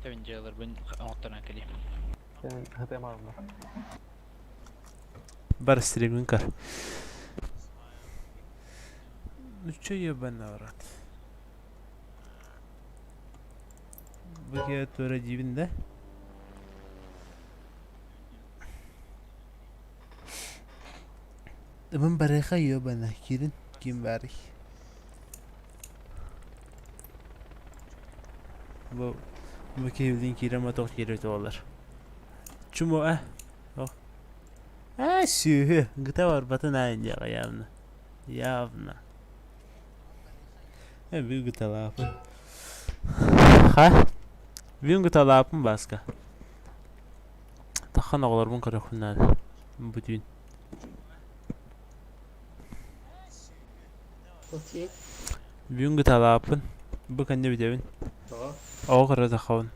Тевин жайлар бун оңоттон акели. Хп марымда. Бар стримин кар. Ну чё ебаный в рот? Бу киһи туора диибин да? Мин барыха ебана киирин ким баарый? Бу бу киһибитин киирэн мотох киирбит буоллар. Чумо э? Ох. Ээ сүөһү гыта барбатын аайын диэҕэ явно. Явно. Э бүгүн гыталаапын. Ха? Бүгүн гыталаапын Бааска. Тахан оҕолорбун көрүөхпүн наада. Бу түүн. Бүгүн гыталааппын. Бу кэннэ бүтэбин. Оҕо көрө таххабын.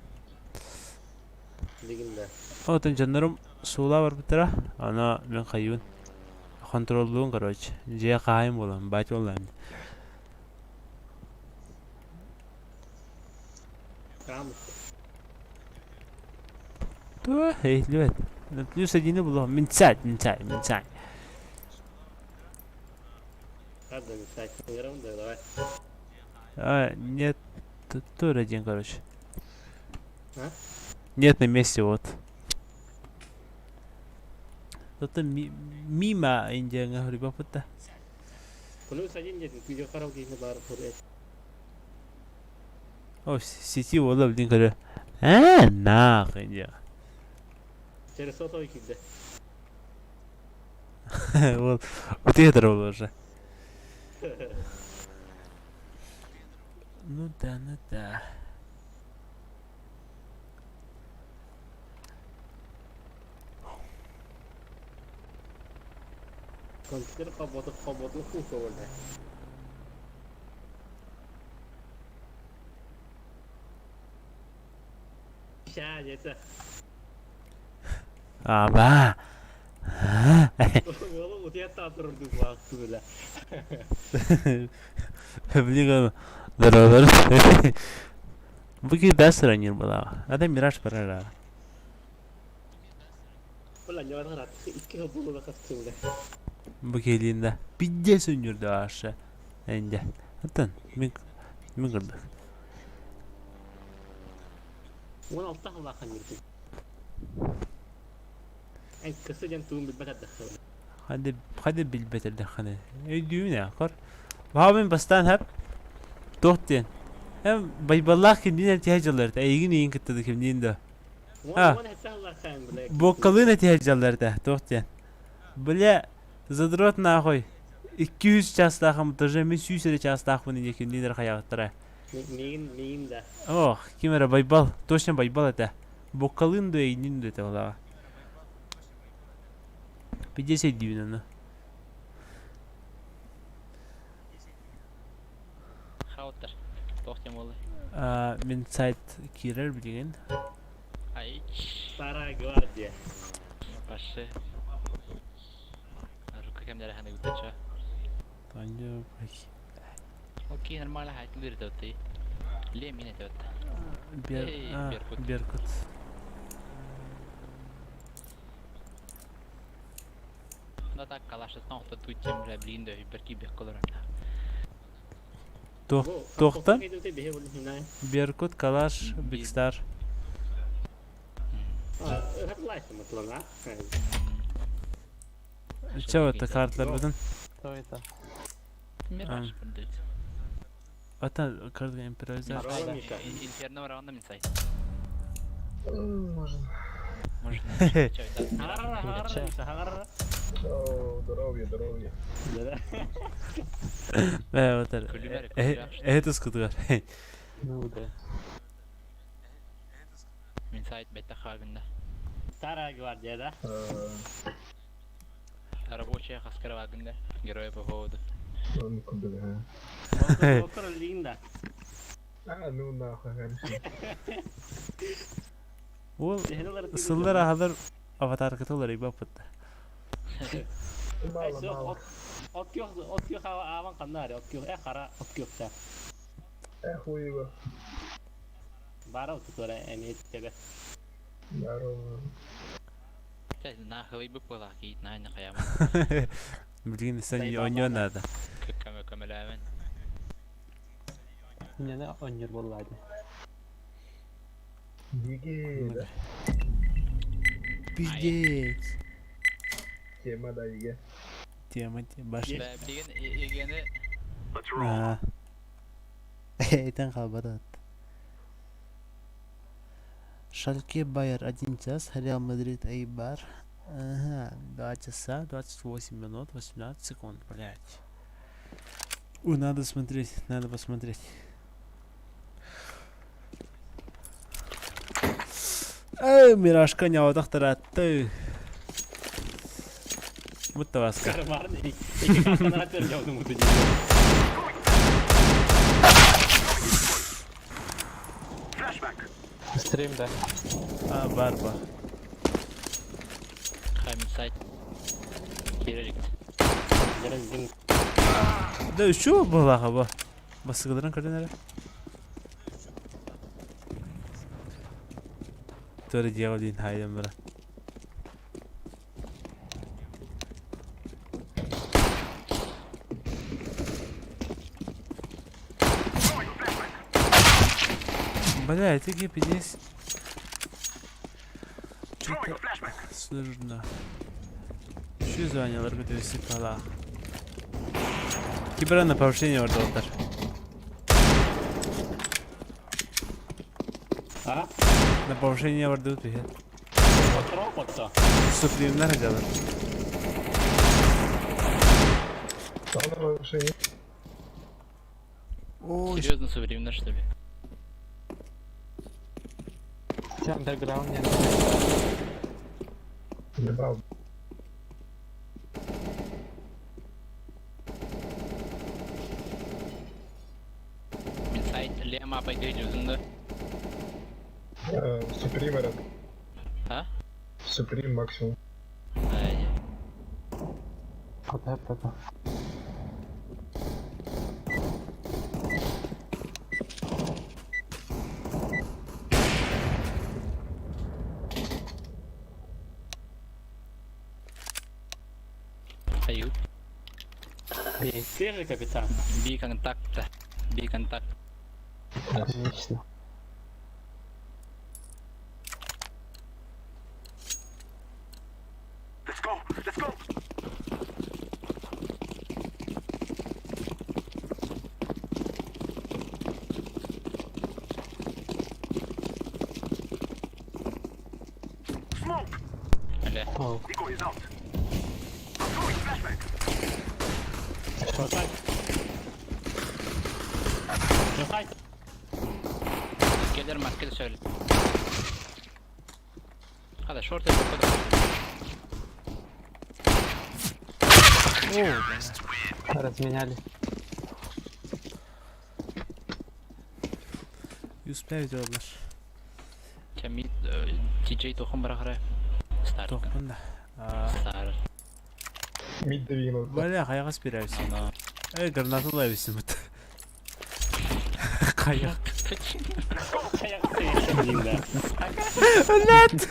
Билигин да. Отон дьоннорум суулаа барбыттара, аны мин хайыыбын хонтуруоллуун короче, дьиэ хаһаайын буолан, баать буоллаҕым дии. Хаамыт. Туох иһиллибэт. Плюс одини булуом. Минцать, минцать, минцать. Правда, минцать. Ыҥырабын да, давай. А, нет, тут тоже один, короче. А? Нет, на месте вот. Тут мимо Индия рыбапыта. Плюс один дедим, видео карау киһини баар хуруйат. О, сети буолла билин көрө. Ээ, наах Индия. Через сотовый киирдэ. Ол утуйа ол уже. Ну да, ну да. Компьютер хоботу хоботу хуй буолла. Ща, это. Аба. Уолу утуйа турар дуу бля. Блин, здорово. Бу киһи даст была. Это мираж парара. Бля, не барар икки хобулу кастым Бу киһилиин пиздец өннүрдэ аша. Энде. Аттан мин мин кырдык. 16 халлахан yürüdüm. Эн кысы ден туун билбет ардахы. Хады хады билбет эрдэххинэ. Өйдүүбүн ээ, кор. Баҕабын бастаан хап туох диэн. Эм байбаллаах кимниин этиһэ дьаллар эйигин ийин кытта кимниин да. А. 17 халлахан бля. Буоккалыын этиһэ дьаллар туох диэн. Бля, задрот нахуй. 200 чаастаахым даже мин 100 эрэ чаастаахпын иньэ кимниин эрэ хайаҕыттара. Миин миин да. Ох, ким эрэ Байбал, точно Байбал этэ. Буоккалыын да эйигин да этэ олаҕа. Пиздец өйдүүбүн ону. Хауттар. Туох диэн буоллай? А, мин сайт киирэр билигин. Ай, Старая гвардия. Пашы. Рука кэмнэрэ ханы гутача. Таня, Окей, нормально, хайт лыр ты. Ле мин это вот. Бер... Эй, а, Беркут. Беркут. Ну так, калашыттан охто туйтем бля, блин, да, берки бек колор. Туох туохтан? Беркут, Калаш, Бигстар. Чё это карталар бүтүн? Кто это? Мираж будет. Ата карта импровизация. Миша. Инферно раундом инсайт. Можно. Можно. Чё, да, Здоровье, здоровье. Э, вот это. Күлүмэр, Э, күлүмэр. это скудгар. Ну да. Инсайт бетта хагында. Старая гвардия, да? Рабочая хаскара вагында. Герои по поводу. Ну, куда? Линда. А, ну нахуй, хорошо. Ол сыллар ахалар аватаркатылар ибаппытта. Мало, мало. От көх аван каннари, от көх, э хара, от көх та. Э, хуево. Бара утутора эми тебе. Здорово. Нахылый бы была, киит на хаяма. Блин, сен оньон надо. Көмө көмөлөмөн. Мне онньор буолла дии. Беги, да? Пиздец. Тема, да, еге. Тема, тема, баш. Билген егени Аа. Этен қалбадат. Шальке Байер 1 час, Реал Мадрид Эйбар. Ага, 2 часа, 28 минут, 18 секунд, блядь. Ой, надо смотреть, надо посмотреть. Эй, Мирашка не ты. Будто васка. Кармарный. Ики хаканара төрдө муту Стрим, да. А, бар бар. Хайм сайт. Кириллик. Дим. Да еще была хаба. Басыгыларын көрдөн эрэ. Тоже дьиэҕэ диин хаайдан бара. Бля, это здесь что-то сложно. Şu звонилар көтөсү пала. Кибера на повышение ордолдар. А? На повышение ордут бихет. Отто. Супримнар жалар. Ой, Серьезно, современно, что ли? Все, андерграунд не Инсайт Лема пойдет да? Суприм этот. А? Суприм максимум. Ай, Вот это. Аю. Свежий капитан. Би контакта. Би контакт. Отлично. Бля. О, Шортай. Шортай. Келер маркет söyle. Hadi short yapıp разменяли. 105 доллар. Чамит TJ тохом барахара. Старт. Тохпун да. Старт. Мид двинул. Бля, хайгас бирәбисин. Эй, граната лайбисин бут. Каяк. Аяқ деймін да. Блядь.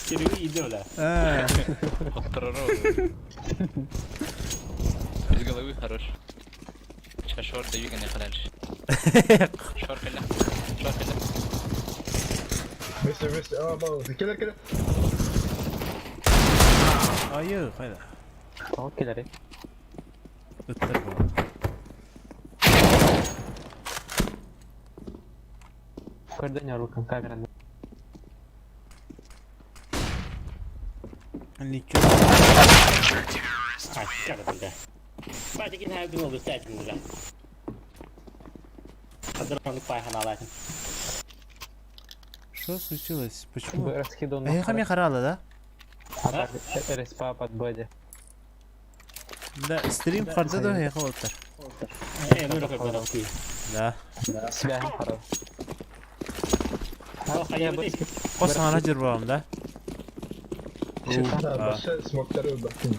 Сереги иди, бля. А, Без головы хорош. Сейчас шорт даю не дальше. Шорт кэллэ. Шорт кэллэ. Вместе, вместе. А, мало. Киллер, киллер. Айы, кайда? О, киллеры. Ыттар бу. Көрдөн рукам камераны. Ничего. А, как это, бля? Бать, я не думал, бы бля. Хадрон пай ханалатын. Что случилось? Почему? Раскидал Эй, хами харала, да? А так, респа под боди. Да, стрим харды да хехалаттар. Эй, ну рукой барахти. Да. Себя хорош. О, хайа бит. Кос ана жир да? Да, баше смог второй бахтин.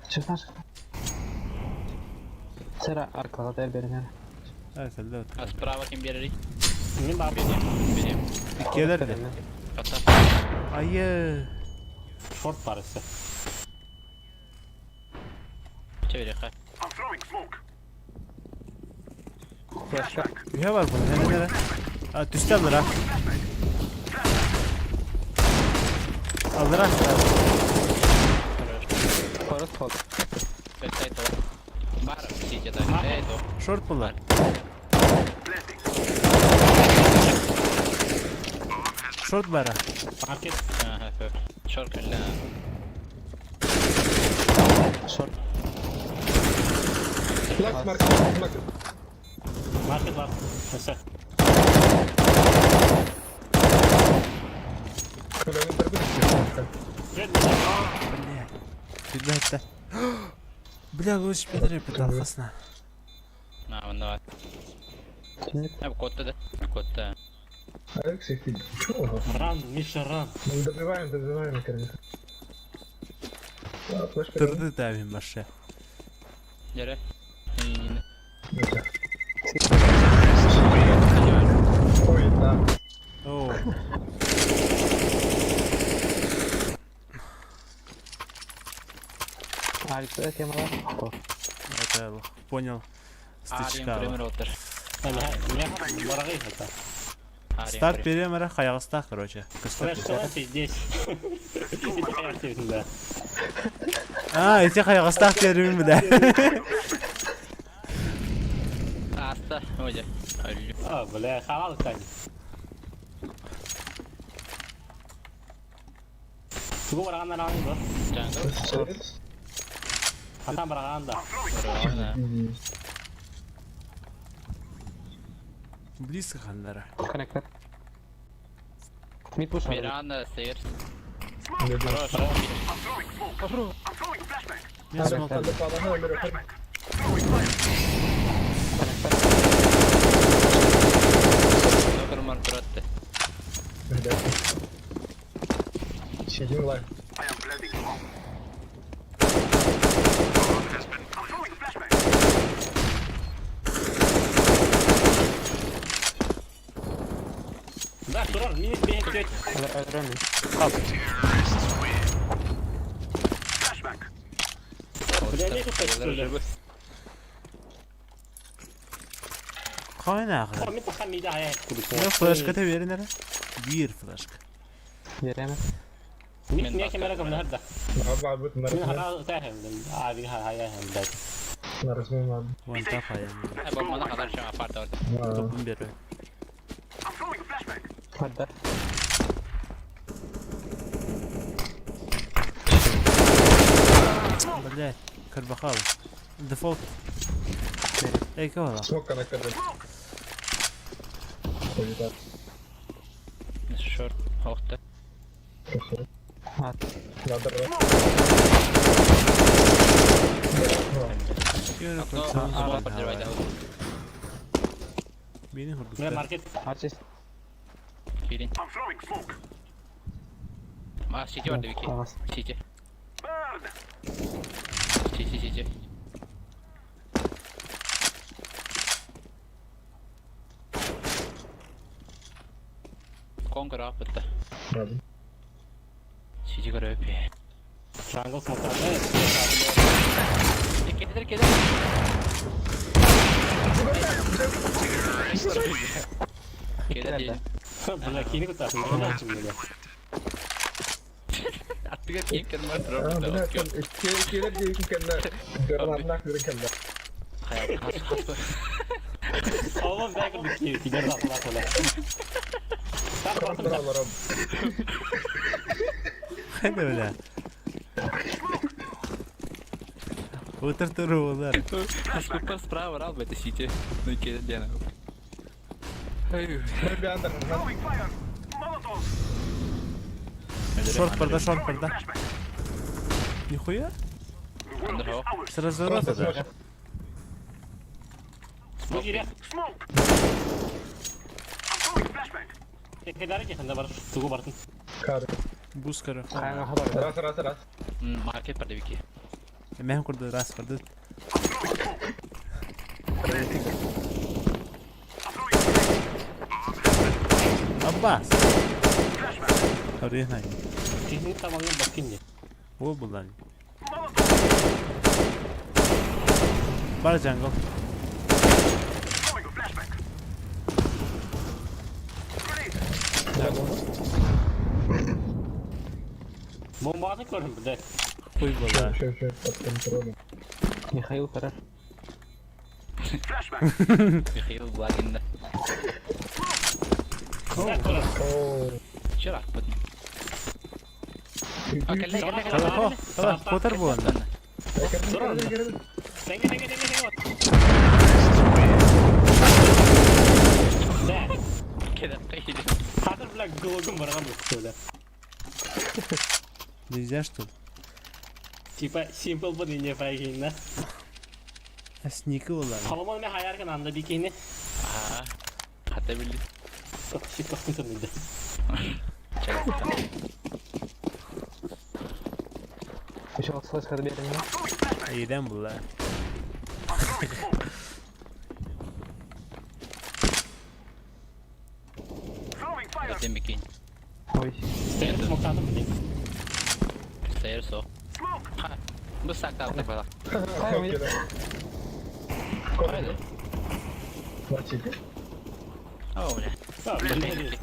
16. Сера аркалата берген. А, кэллэ. А справа ким берери? Мен бар. Берем. Келер де. Ата. Айы. Шорт барысы. Чевереха. Флешка. Ne var bunun? Nere nere? А, түстэ алыр а. Алыр а. Хорош ход. Бэксайд Бар, сити, да. Это. Шорт булар. Шорт бара. Маркет. Ага, шорт кэллэ. Шорт. Лакс маркет, маркет. Маркет бар. Все. Бля. Ребята. Бля, лучше Петре пытал хасна. На, вон давай. Котта да. Котта. Алексей, ты чё? Run, Миша, run. Ну добиваем, добиваем, короче. А, флешка. Тырды тавим баше. Дьэрэ. Ой, да. Оо. Альца темалар. Это понял. Арен Стычка. пример отыр. Барагай это. Старт перемера хаягыстах, короче. Көстөр. Флешка пиздец. Да. А, эти хаягыстах терим да. Аста, ой. А, бля, халал кстати. Тугу бараганнар алың ба? Джангл. Хатан бараган да. Близко хандара. Коннектор. Мид пуш. Мирана, Сейр. Мен смог. Нокер туратты. Сидим лайв. Да, турар, минус бейт теть. Бля, не тут что ли? Кайна ахыр. Мен тахан мида ая курдук. Я флешка те верин эре. Бир флешка. Береме. Мен не камера ком нахарда. Бабы, Мен хара тахем. Аби хая хем да. Вон та хая. Бомбаны кадар шаңа апарды орда. Топун бербе. Хаддар. Блять, Карбахал. Дефолт. Эй, кого? Смог коннектор. Ой, да. Шорт, охта. Надо Бени Мен хурдуктар. маркет. Ачис. Кирин. А, сити бар дебики. Сити. Сити, сити. Конкур апытты. Надо. Сити көрөп. Jungle смотрят. Кетер, кетер. Кетер дейін. Бля, кини кутар. Аттыга кийин кермар А, бля, там келер дейін кәлі. Гарларнақ бір кәлі. Oğlum ben kurduk ki. Gider laf laf ola. Браво, Хайда, бля. Утыр туру олар. Скупар справа рал это сити. Ну кетер дейін. Шорт парда, шорт парда. Нихуя? С разворота, да? Бускара. Раз, раз, раз. Маркет бар дебики. Мен курду, раз курду. Аббас. Оригинально. Кихни тамагын бакинди. О, булан. Бар джангл. Бомбаны көрдüm бля. Хуй була. Все, все, под контролем. Михаил Караш. Михаил Благин да. О, Чыра аппыт. Кала, кала, котар була. Теңге теңге теңге теңге. Да. Кетер қайда. Хатыр бля глогум барган бу бля. Нельзя что ли? Типа simple бу не файгин да. А сники була. Соломон мен хаяркын анда бикини. Хата билди. Көхсүн сымныйда. Еще вот слышь, когда берем. Иирэн булла. Этим бикин. Ой. Стейр смоктадым блин. Стейр со. Бу сакталды бала. Кой? О, бля. А, блин.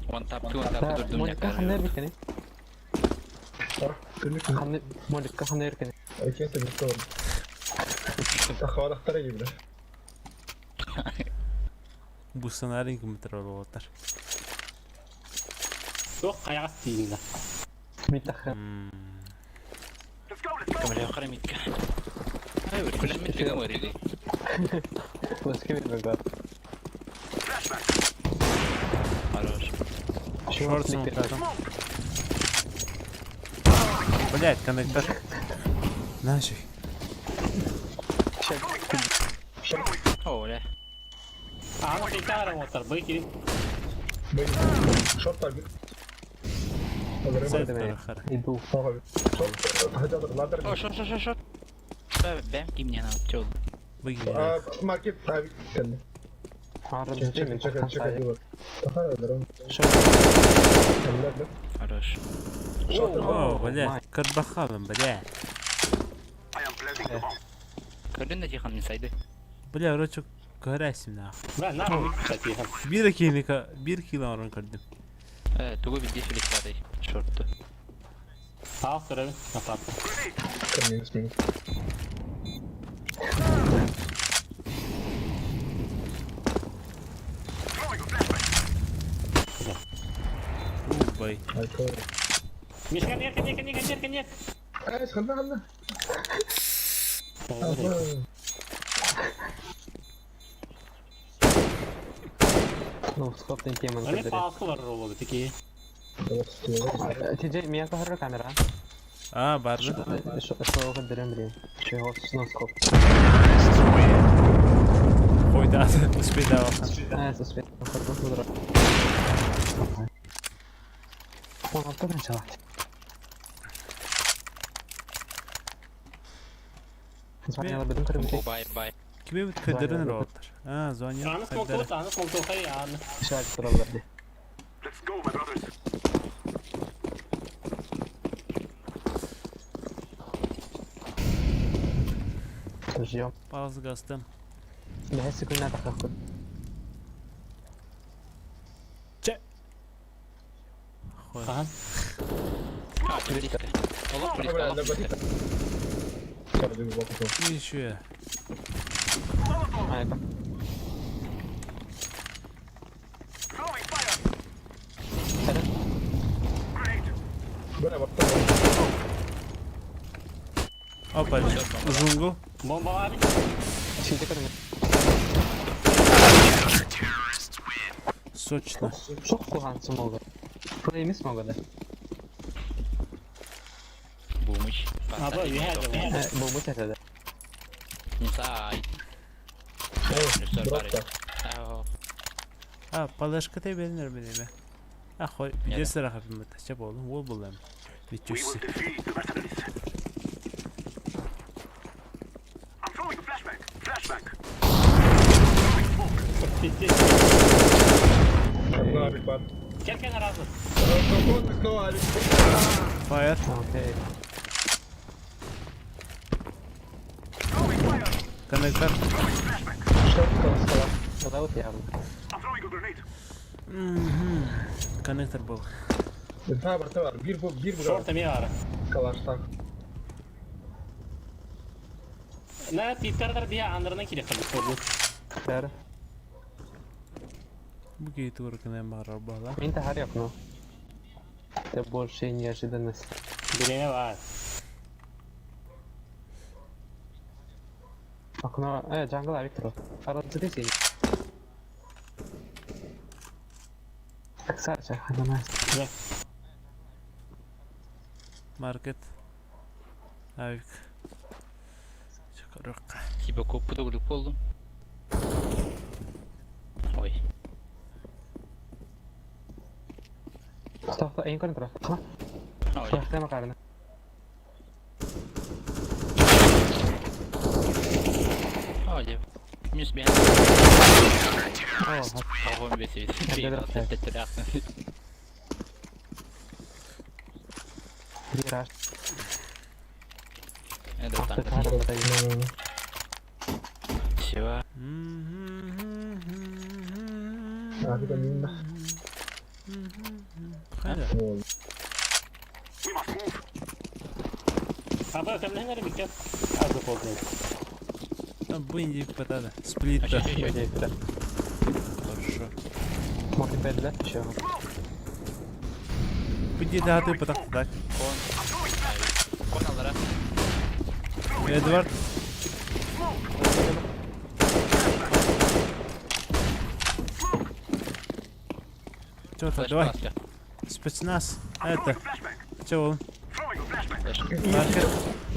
One tap, two one tap дурдум Моликка ханна эрбикени. Ханна Моликка ханна эрбикени. Бу сценарий компьютер олуотар. Туох хайаҕас тиийиннэ. Митах. Кэмэлэ хара митка. Ай, кулам митка морили. Ласки бер. Хорош. Шорт смоктадым. Блять, коннектор. Нафиг. О, бля. Аана кейтаара уотар бый кирин. Сектор хара. Иду. О, шорт, шорт, шорт, шорт. Бэм, ким не надо, чё? Выгни. Хорош. О, блять, карбахалом, блять. Көрдүн да тихан инсайды. Бля, короче, көрәсим нахуй. Бля, нахуй кстати. Бир килика, бир кило орон көрдүм. Э, тугу бидди филиктады. Шортту. Саал көрөбүн. Апап. Бай. Мишка, нет, нет, нет, нет, нет. Ну, схоптын теманы Аны көдөрө. паалкы бар робот такие. Тиже, меня кахара камера. А, барды. Что көдөрөм блин. Чего ну скоп. Койда, успейда алхан. А, это успел. Он оттуда начала. Звонила бы О, бай, бай. Кими бит көдөрөн роботтар. А, звонил. Аны смоктуут, аны смоктуу хай, аны. Шаг тураллар. Ждем. Пауза гастым. Да, секунду надо как Че. Хой. Аха. А, близко. Олох близко, олох близко. Еще. А, это. Опа, жунгл. Бомба бар. Чейде көрүнү. Сочно. Çok куган смогу. Плей эмес могу да. Бумыч. А, бу, үһэ, Бу бу тәтәдә. Инсайд. А, палашка те беринер бенеме. А, хой, Нет. бир сыра хапым бит. Чап болдум, ол булам. Ничего. Керкен аразы. Fire. Окей. Коннектор. Вот вот явно. Коннектор был. Шорт эми бар. На титтардар бия андарынан кире хабы көрдү. Бәрі. Бу кейти урканен бар бала. Мин тахар yok, ну. Это больше неожиданность. Биреме бар. Окно, джангл Виктор. Аразы син. Так, Саша, ханана. Маркет. Авик. Көрүөххэ. Типа куоппута курдук буоллум. Ой. Стоп, эйин көрөн турар. Ха? Ой. Флешка макарына. Ой. Минус бен. О, Огонь бесит. Вираж. Это Ах ты там. карма даю. Все. А, это мимо. Хайда. Аба кемнен эрэ бикке. Азы болду. Там бу патада. Сплита. Да. Хорошо. Может, 5 да, еще? Бу да ты потах так. Кон. Кон алара. Эдвард. Чё там, Флеш давай. маска. Спецназ. Это. Чё он? Флеш. Маркет.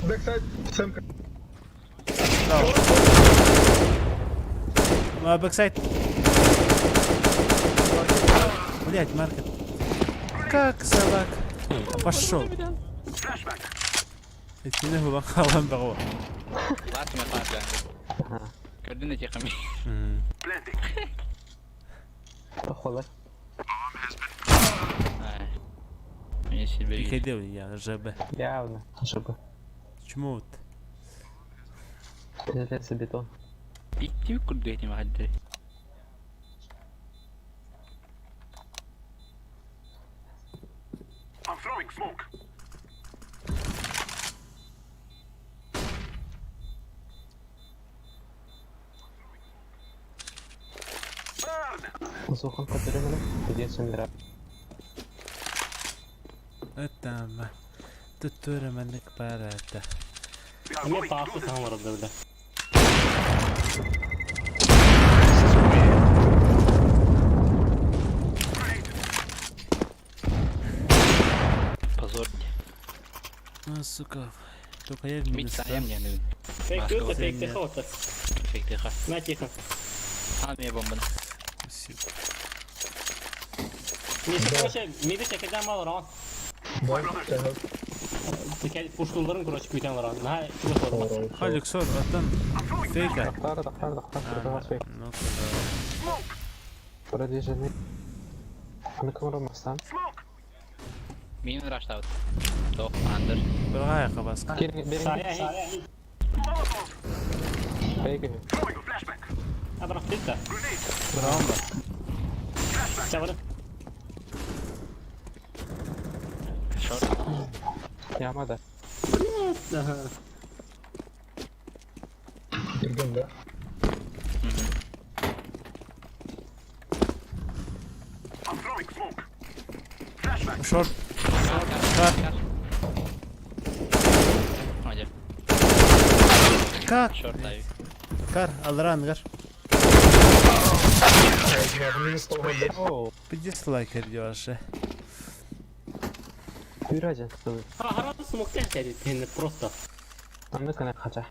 Backside, Сэмка. А, backside. Блять, маркет. Как собак. Пошел. Итини хулан халан баҕа. Лат ме пат Көрдүн эти хами. Похуй. Мне себе. Приходил я, ЖБ. Явно. Чтобы. Чему вот? Пиздец бетон. Икки курду этим хаддер. Зухан который Пиздец умирает. Это ма. Туттура маннык парата. Эмиэ таасы саҥалар да бile. Позор. Ну, сука. Только я в Мит минус. саям я не. Фейк Маска тихо, фейк тихо вот. Фейк тихо. На тихо. А мне бомба. Спасибо. Миша, короче, миди чекеден мал раунд. Да, да. Пуштуларын, короче, күйтен раунд. На, чего сорма. Халик сор, аттан. Фейка. Дахтар, дахтар, дахтар, дахтар, Ну-ка, давай. Продвижены. На кому мастан? Мин раштаут. Топ, андер. Бырҕаайа хабаска. Берин, Сая, бейги. А, брат, ты да. Браво. Чавары. Шорт. Яма да. Ирген, да? Шорт. Кар. Оде. Как? Шорт даю. Кар, алран, гар. Минус полгода. Оу. Пиздец лайкер делаешь. Бюродин. Харан смоктен сәдит, просто. Анны кына хача.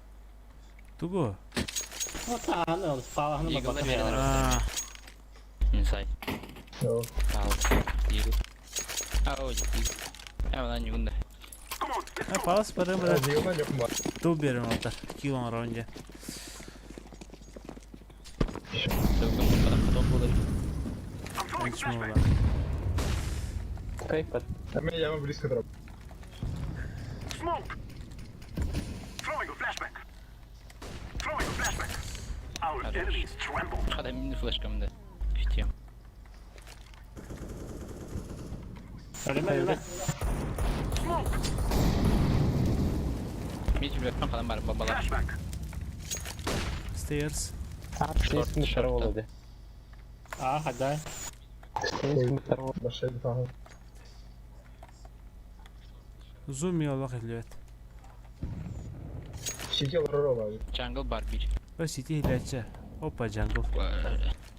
Тугу. Вот аны, палахны Игл бабак. берен А, Инсайд. Да. Ау. Игл. Ау, игл. Я вона не гунда. а палас барым бра. Разъема не кума. Ту берем алтар. Килон раунде. Төгүн куркадан каток болор. Чему Фейк под. А меня яма близко дроп. Хада мини флешкамда. Күтем. Ölme, ölme. Мит билет кадан бар бабалар. Stairs. А, Шорт, здесь шорт, второго. А, хада. Здесь второго. Большая деталь. Зум яллах илбэт. Сидел ролла. Джангл бар бир. Сити иляча. Опа, джангл.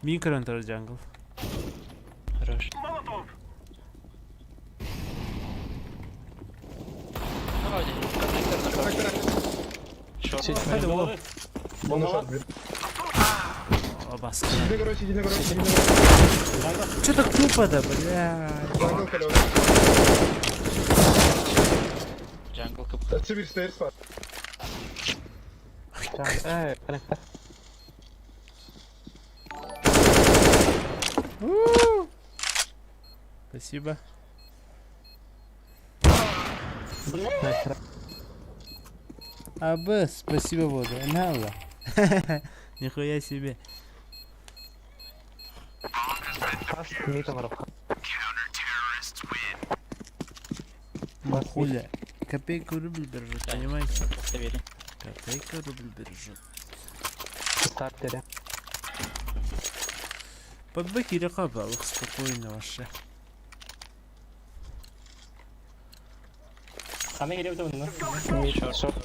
Микронтор джангл. Хорош. Оде. Коннектор на шорт. Short. Hadi oğlum. Вон short, блин. О, баска. Иди на гараж, иди на гараж, иди на гараж. Че так тупо-то, бля? Jungle калён. Jungle кып. Сибирь stairs var. Jungle. Connector. Спасибо. Nice try. АБ, спасибо, воду. Нала. Нихуя себе. Fast mid over. Ну хуля. Копейку рубль бережет, понимаете? Доверие. Копейка рубль бережет. Стартере. Под бэки рекабалых спокойно вообще. Хана кирип да Mid short.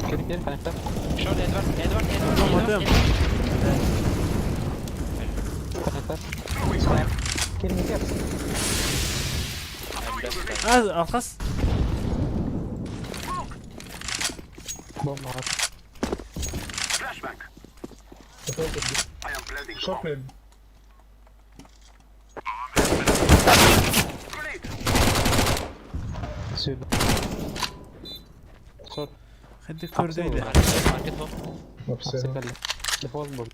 Кири, кири, connector. Short Edward, Edward, Edward. Потом, Edward, потом. Connector. Кири, не кири. Edward. А, алхас. Бомба. Short maybe. Сюда. Short. Hadi kordaydı. Market, market bomb. Вообще. Апсекали. Дефолт был.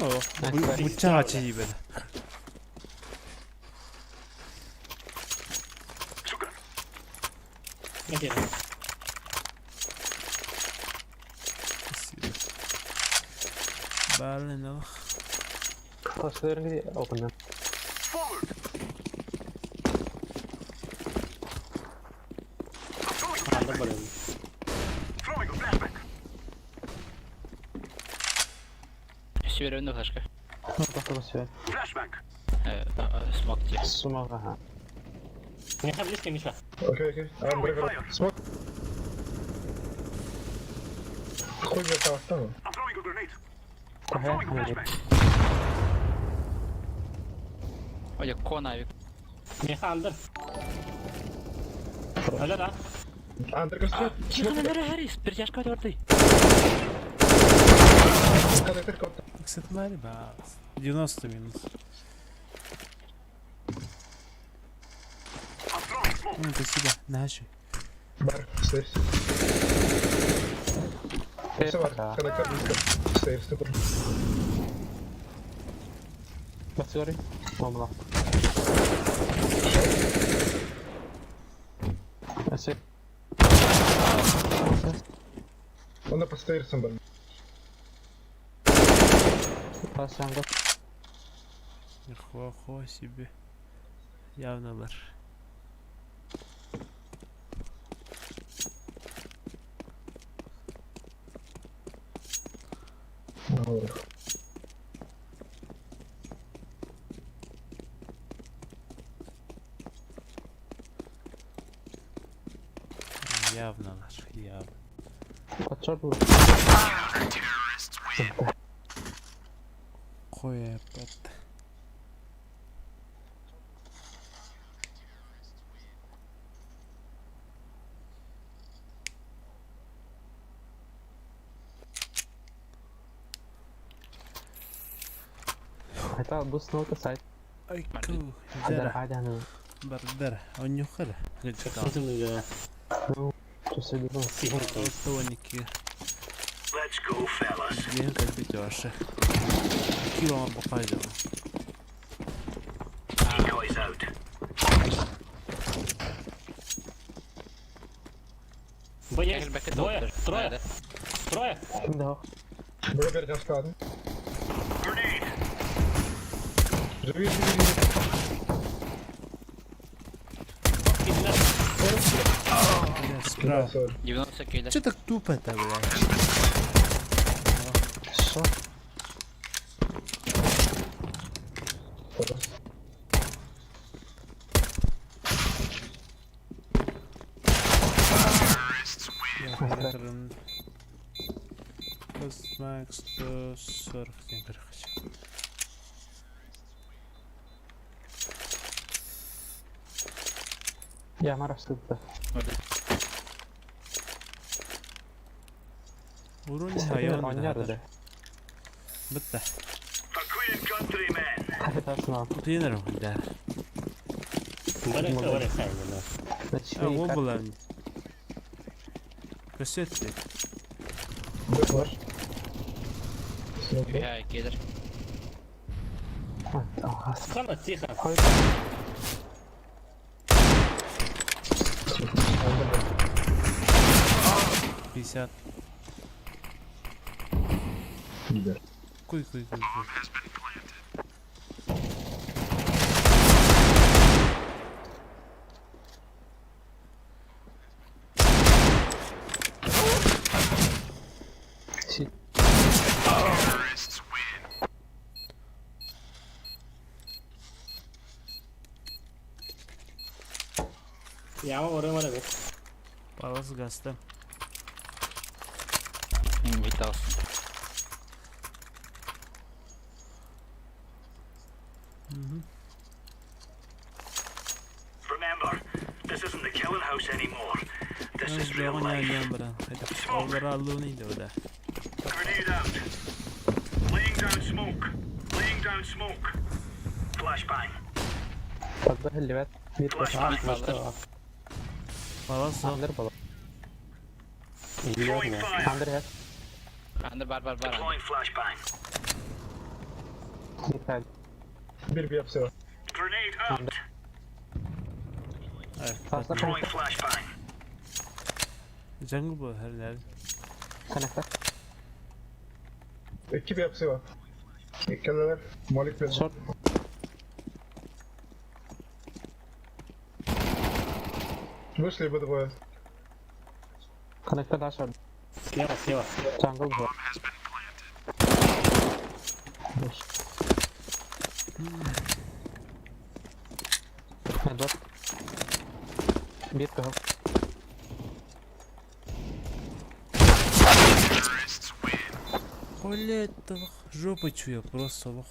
О, бучача ебет. Спасибо. Блин, ох. Просто open. Анда блин. Северный флешка. Ну, просто все. Смок тебе. С ума, ага. Миша близко, Миша. Окей, окей. I'm river. Smoke. Хуй мне там остану. Ага, ну, Ой, кон авик. Миша андер. Алло, да. Андер костер. Тихо, наверное, Харис. Перетяжка Эдварды. Коннектор код. Кстати, бас. 90 минус. Ну, спасибо. Наши. Бар, stairs. Все, бар. пока. Коннектор близко. Stairs, ты тоже. Sorry. Бомба. Спасибо. Он на по stairs был. Пасанга. Нихуя себе. Явно бар. Наверх. Явно бар. Явно. Под шорт был. Хуя пот. Это был снова сайт. Айку. Адар Дара. адан. Бардара. Онюхара. Ну, что все дело? Алтоники. День как битёши. Кило бухайдем. Б есть. Двое, трое, трое. Да. Было перед тем складом. Живи, живи, живи. Бля, Справа. 90 киллер. Че так тупо-то, блядь? Что? Знак 147, короче. Я марасытта. Урун хайон Оонньоор да. Бітті. Хайдасына. Тыйнар да. Барыха, барыха, А, ол была. Көсөт. Я киллер. Хана, тихо. 50. Куй, куй, куй, куй. Яма оры бар эбит. Палас гаста. Витался. Remember, this isn't the killing house anymore. This is real life. Grenade out. Laying down smoke. Laying down smoke. Flashbang. Подбыһыллыбат. Бир Flashbang. Палас Андыр бола. Throwing fire. Андыр хэ. Андер бар бар бар. Deploying flashbang. Бир хэ. Grenade out. Fazla Throwing flashbang. Jungle bu herhalde. Connector. İki bir hapsi var. İkkiler Malik ve Short. Вышли бы двое. Connector да short. Слева, слева. Jungle була. Медвед. Бир кыһыл. Блять, жопа чуя, просто лох.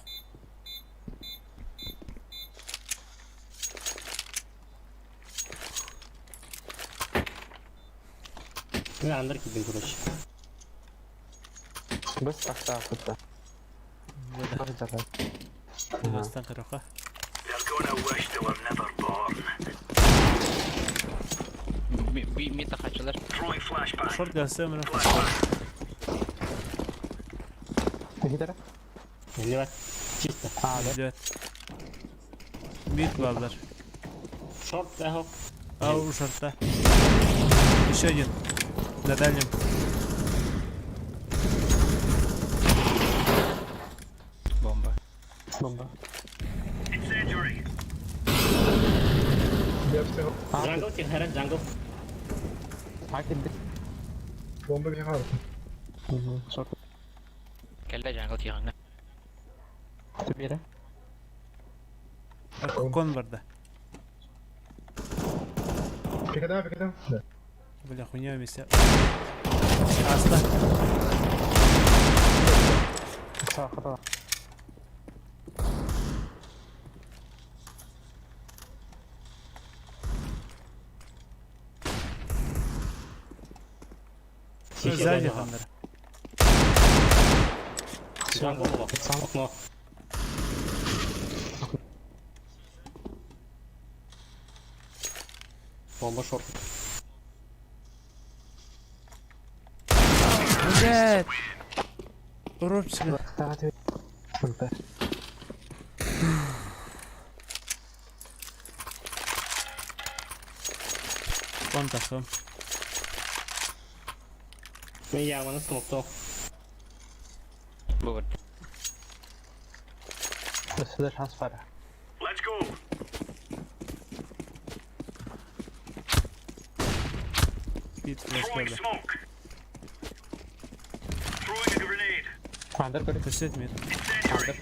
Мен андыр кидим, короче. Быс тахта кытта. Вода. Бар жага. Гастан кырака. They're gonna wish they were never born. Мита хачылар. Throwing flashbang. Шорт гаста мына. Flashbang. Гидера. Слева. Чисто. А, да. Evet. Büyük ballar. Шорт, эхо. А у шорта. Еще один. На дальнем. Бомба. Бомба. Incendiary. Jungle, тихо, jungle. А, кидди. Bomba bir harbi. Short. Кэллэ jungle тиҕаҥҥа. Бире. Кон бар да. Пикадан, пикадан. Да. Бля, хуйня вместе. Аста. Саа хата. Сзади хандар. Jungle була. Окно. Бомба шорт. Блять. Уробчик. Тага Бомба. Кон тахым. Мен яманы смоктоо. Бу бар. Өссө шанс бар. Let's go. Пит Throwing флешка. smoke. Throwing a grenade. Андер көрү. Кассет мид. Incendiary.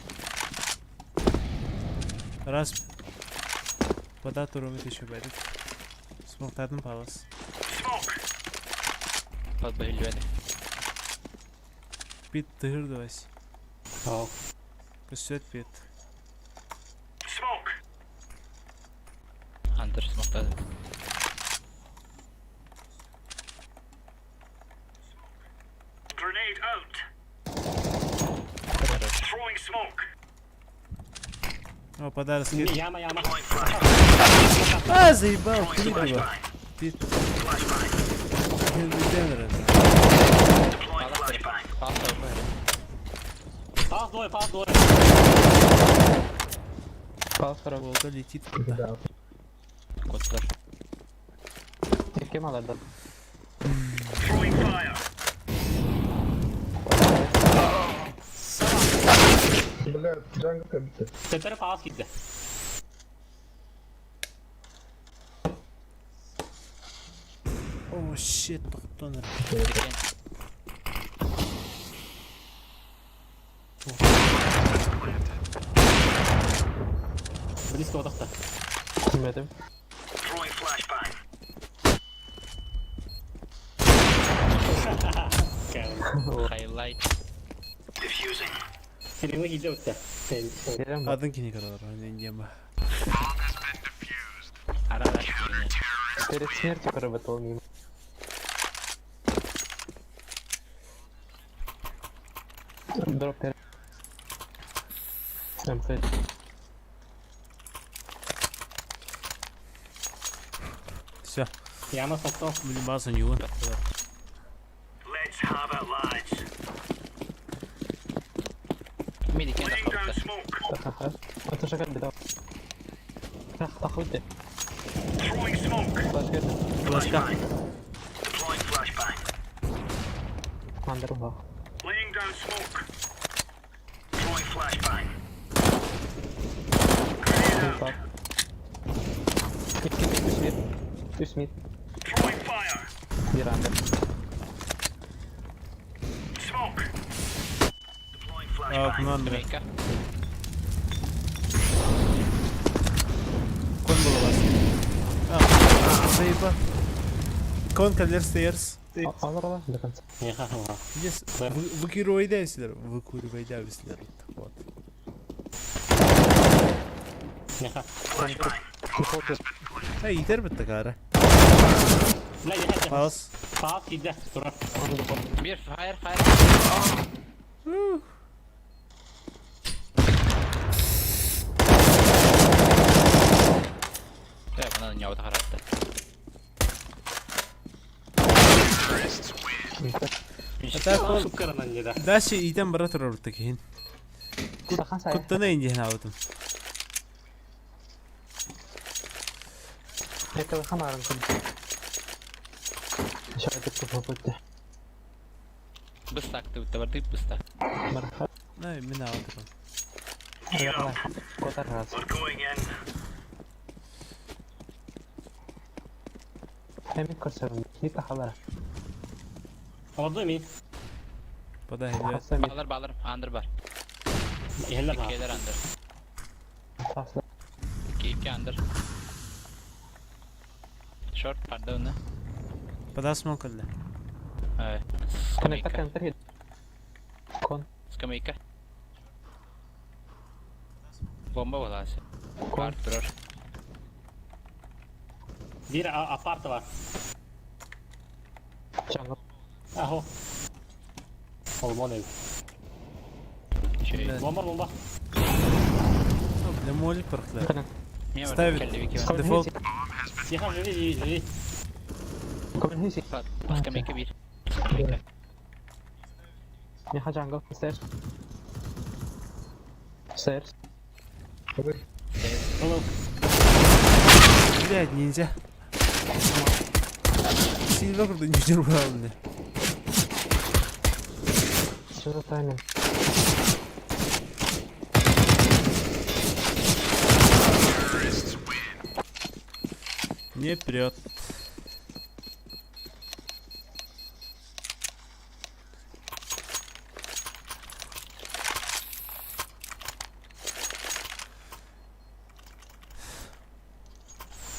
Раз. Вода турумит еще бэрит. Смоктадын палас. Smoke. Под бэһиллибэтэ. Пит тыгыр давайс. Оо. Кассет пит. Smoke. Андер смоктады. Grenade out. Хорош. Throwing smoke. О, подарок скид. Яма, яма. Deploying flashbang. А, заебал, Throwing три было. flashbang. Пит. Flashbang. Генри Deploying Палас flashbang. Палас АВП. Пас двое, пас двое. Палас көрө. Волга летит куда? Да. Котлар. Ким аларда? Throwing fire. Бля, джангл кабита. Тетер пас киирдэ. О, щит, тохтонер. Диккен. Близко отохта. Кимедим. Throwing flashbang. Хайлайт. Diffusing. Серега киирдэ утта. Берем. Адын кини каралар, не Арара кирине. Перед смертью проработал мимо. Дроп перед. МФ. Все, Яма сохто. блин, база не Let's have it, lads. Мидикен Laying down тахабыта. smoke. Это же как беда. Ах, ты. Throwing smoke. Флешка. Флешка. Deploying flashbang. Андер угол. Laying down smoke. Throwing flashbang. Grenade out. Так. Ты Смит. Throwing fire. Миранда. Smoke. Deploying А, flashbang. команда. Скамейка. Кон был у вас. А, заеба. Кон калер стейрс. Алар до конца. Яха, ага. Yes. Выкуривайдайсилер. Выкуривайдайсилер. Вот. Яха. Flashbang. Эй, итер бит такара. Бля, яха. Палас. Пас киирдэ. Тура. Бир фаер, фаер. Э, мына не характы. Это кон. Шуккаранан не да. Дальше итем брат рорты кин. Сахан сай. Куттана инди хнаутым. Это хамарын кун. Еще это попытки. Быстак ты, табарды быстак. Марха. Най, мен аутым. Давай. Котар раз. We're going in. Эми көрсөм. Ника халара. Олорду ми. Подай, блядь. Хасами. Балар, балар, андыр бар. Ихэллэр баа. Келер андыр. Тасла. Ики андыр. Шорт пардон. Подай смок алла. Э, Коннектор скамейка. контр. Кон. Скамейка. Бомба боласы. Кон. Бар турар. Бир апарта бар. Чангы. Ахо. Олмон эбит. Чей. Да. Бомба, бомба. Ну, бля, молик пархлар. Коннект. Мен бар, Ставит. келди бики бар. Дефолт. Яха, живи, живи, живи. Коммуниси. Скамейка бир. Скамейка. Меха джангл. Стairs. Stairs. Hello. Блядь, ниндзя. Сильно круто не держал, бля. Что за тайминг? Не прет.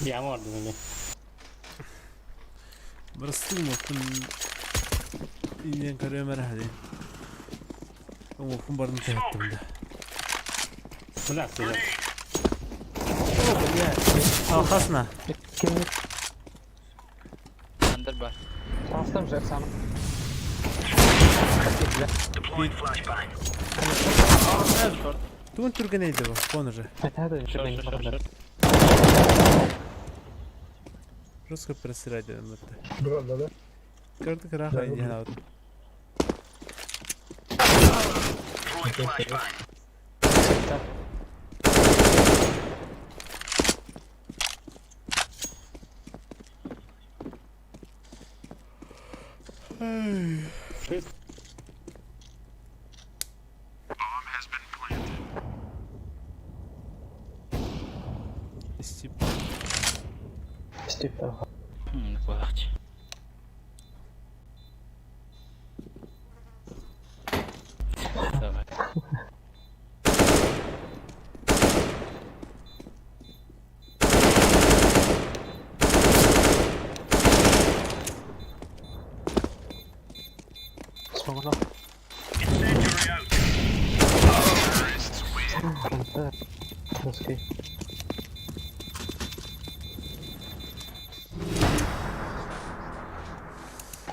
Яма ордум эмиэ. Бырастыы уҥуохпун иннин көрүөм эрэ диэн. Уҥуохпун барын тэһэттим да. Бля, сыла. Алхасна. Кимник Андер бар. Астым же сам. Deploying flashbang. Шорт. Тугун түргэн эйде бу, кон уже. Это Шорт, шорт, шорт, шорт. Жестко просирать дедим это. Брат, да? Көрдүк ыраах айдиһэн аутум. Throwing flashbang. Стип. Стип. Кулакчы. Давай. Смогла. Incendiary out. Носки.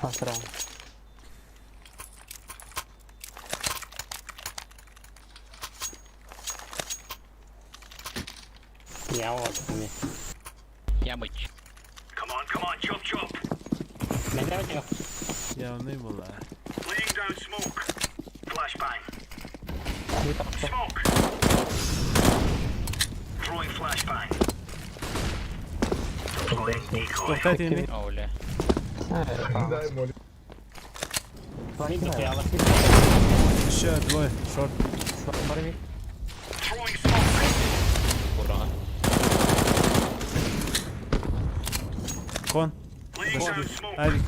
Асрал. Яма ордум эмиэ. Ямыч. Come on, come on, chop chop. Мэндэ бэтэ. Явный була. Laying down smoke. Flashbang. Smoke. Throwing flashbang. Deploying decoy. Тоқтат еми. Оля. Дай моль. Мид яла. Еще двое. Шорт. Throwing smoke. Ура. Кон. Laying down smoke. Авик.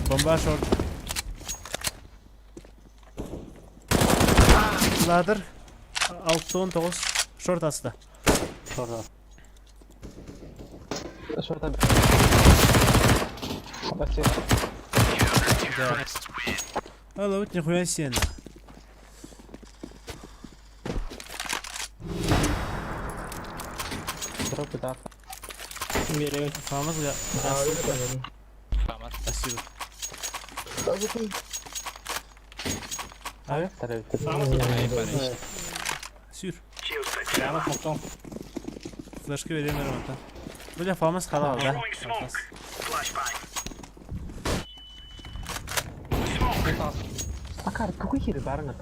Бомба шорт. Ладыр. 6-19. Шорт аста. Шорт. Что-то. Спасибо. Да. Алло, вот нихуя себе. Дропы, да. Берем. Фамас га. А, это понятно. Фамас. Спасибо. Да, вот А, второй. Ай, Сүр. Cheers, big Яма fella. смоктон. Флешка берем ремонта. Бля, Фамас халал, да? Throwing smoke. Flashbang. Smoke. Акар, какой хер барна?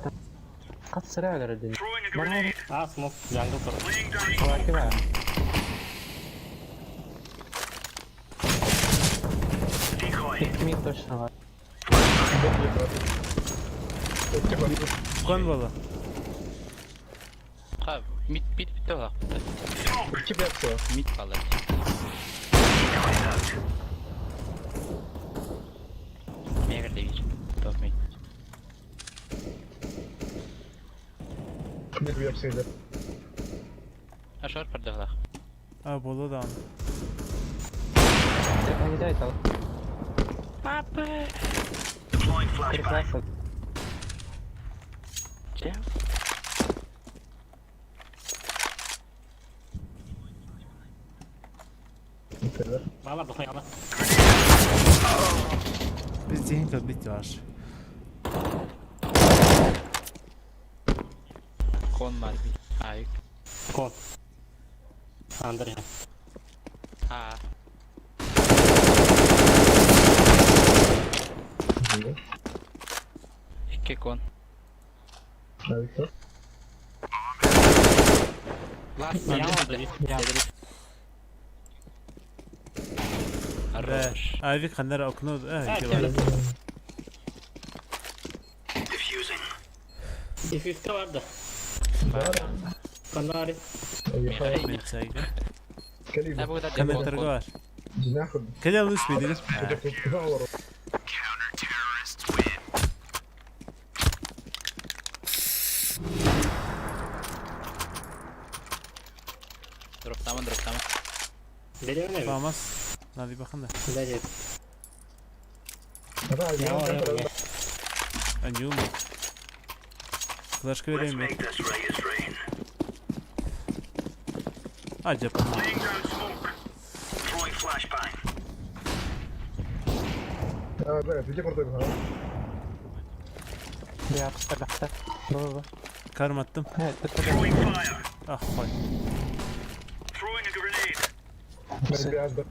Как сырая городин. Throwing a grenade. А, смок. Джангл тұр. Laying down smoke. Киваю. Decoy. Мид точно. Кон было. Ха, мид, мид, мид, мид, Smoke. Тебя все. мид қалады. Decoy out. Мегер деймін. Топ мид. Мид версия, да. А шорт пардағлақ. А, было да. Не дай там. Deploying flashbang. Прекрасно. Че? Бала бұқы яла. Biz zihin bitti var. Кон бар. Ай. Кон. Андр. А. Икки кон. Авик, Лас, Яма ордум. Да. Хорош. Авик хандар окно. А, А, дела. Diffusing. Дефюзка барды. Канари. Мен сайга. Калибр. Комментарий бар. Нахуй. Кэлэ лус бидир. Counter-terrorists win. Дроптама, дроптама. Деревня ведь? Фамас. Надо баханда. Да, нет. Да, Я я орел. Анюм. Флешка Let's время. make this right as rain. А, где помог. Laying down smoke. Throwing flashbang. Да, где крутой, а? Bir apsta. Baba. Karma attım. Evet, Throwing fire. Ah koy. Throwing a grenade. Biraz da.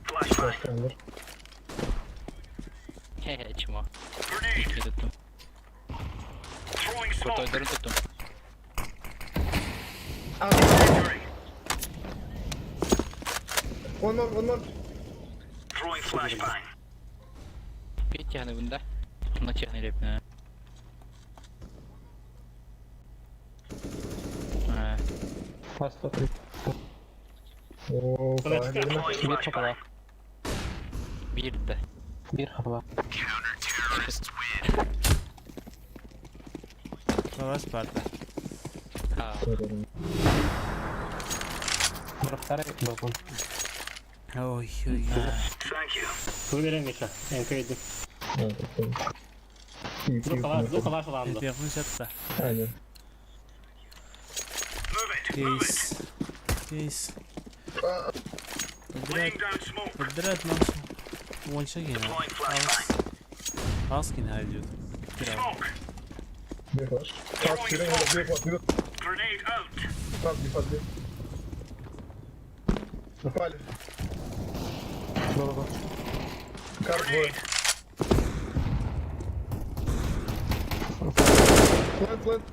Flashbang. Başkandır. Хе-хе, чмо. Grenade. Икки туттум. Throwing smoke. Куртойдорун туттум. Incendiary. One more, one more. Throwing flashbang. Bir тяны bunda. Bunda тяны лепне. Pasta. Oo, Flash. falan. Throwing Bir kapalı. flashbang. Bir de. Bir kapalı. Palas parda. Ha. Taraftarı bakın. Ой, ой, ой. Thank you. Вы берем, Миша. МК-1. Звук ваш ланду. Это я Aynen. Move it. Move it. Кейс. Кейс. Laying Подряд. down smoke. Подряд нам One second. Deploying flashbang. Аскин идет. Smoke. Bir flash. Fast, bir bir flash, bir Grenade out. fast, bir fast, bir. Упали. Baba. Кар двое. Плент, плент.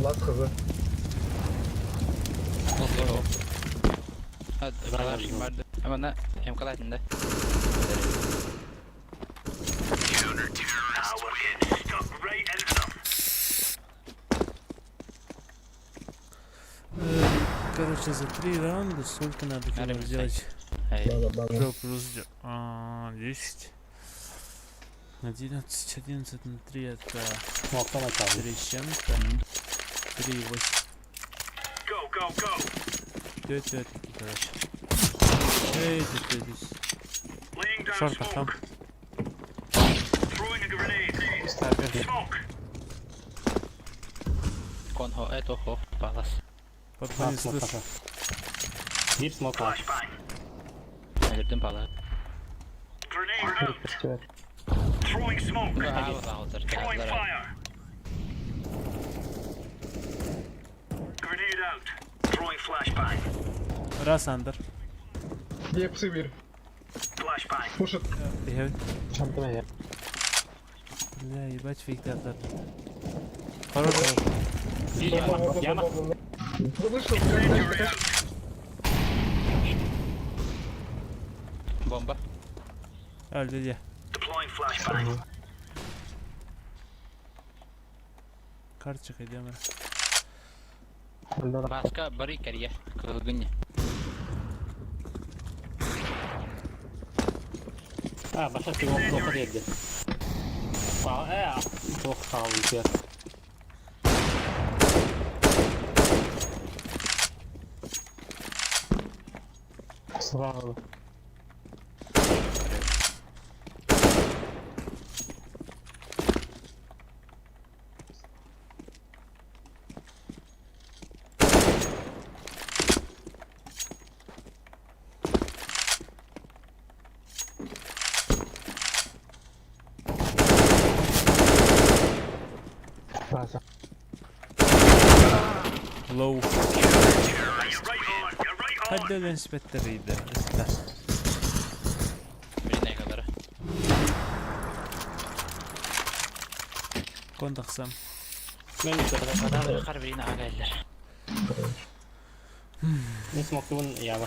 Ласт хз. Ha, kadar vardı. Ama ne? Hem kadar da. Ah, we're getting stuck right into them. Короче, за три раунда сколько надо Надо кило сделать? Hey. Да, да, да. Что плюс 10. 11, 11 на 3 это Смоктан açalım. 3 с чем-то. 3, 8, Go, go, go. 5, 5, короче. Эй, ты, ты, ты. Laying down Шорт там. smoke. Throwing a grenade. Smoke. Kon ho, eto ho, palas. Папа не Smoke слышу. Bir smoke var. Flashbang. Öldürdüm balığı. Grenade out. Evet. Throwing smoke. Bravo, aldır. Throwing Geldiler. fire. Grenade out. Throwing flashbang. Раз, Андер. Не, псы bir. Flashbang. Пушит. Бегай. Çantama ya. Бля, ебать, фиг ты отдал. Хорош. Bir yama. Yama. Вышел. Incendiary out. Bomba. Öldü diye. Deploying flashbang. Карточка идем. Öldü adam. Başka bari kariye. Kılgın. Ha başa smoke smoke geldi. Aa, çok sağ olun ya. Sıra oldu. Bazen. Low. You're right on. You're right on. Hadi dön spetteriydi. Üstler. Birine kadar. Kontaksam. Ben bir Kadar kar birine geldiler. Ne smoke'un yama.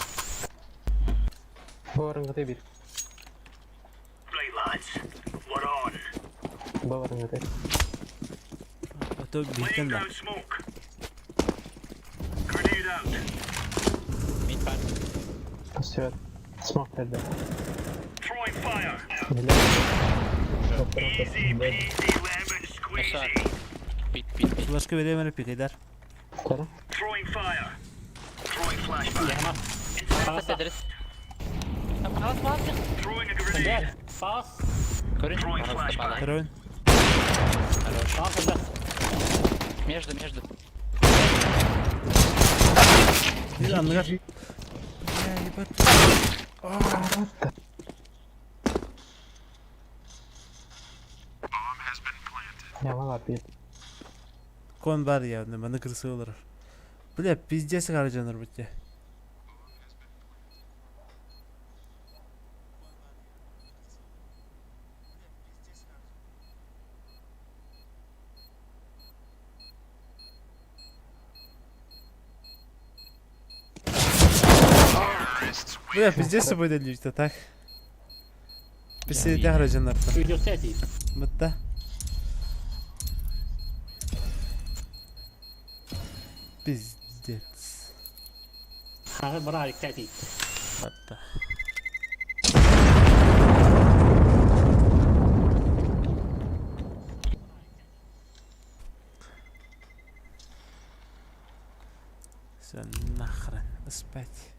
Bu arada bir. Right, lads. We're on. Bu arada bir. А то Laying битен да. down smoke. Grenade out. Mid var. Evet. Smoke verdi. Throwing fire. Helal. Easy peasy lemon squeezy. Пит, пит, пит. Флешка берем эрэ пикайдар. Көрө. Throwing fire. Throwing flashbang. Яма. تدرس خلاص خلاص Throwing a grenade. Пас. Короче, Throwing خلاص flashbang. طبعا. Көрөбүн. Пас да. Между, между. Биир анныгар. Бля, ебать. Яма бар бир. Кон бар явно, маны крысы олорор. Бля, пиздец харжанар бутте. Бля, пиздец будет люди так. Пиздец харжанар. Видео сети. Бытта. Пиздец. Хары бара сети. Бытта. Все нахрен спать.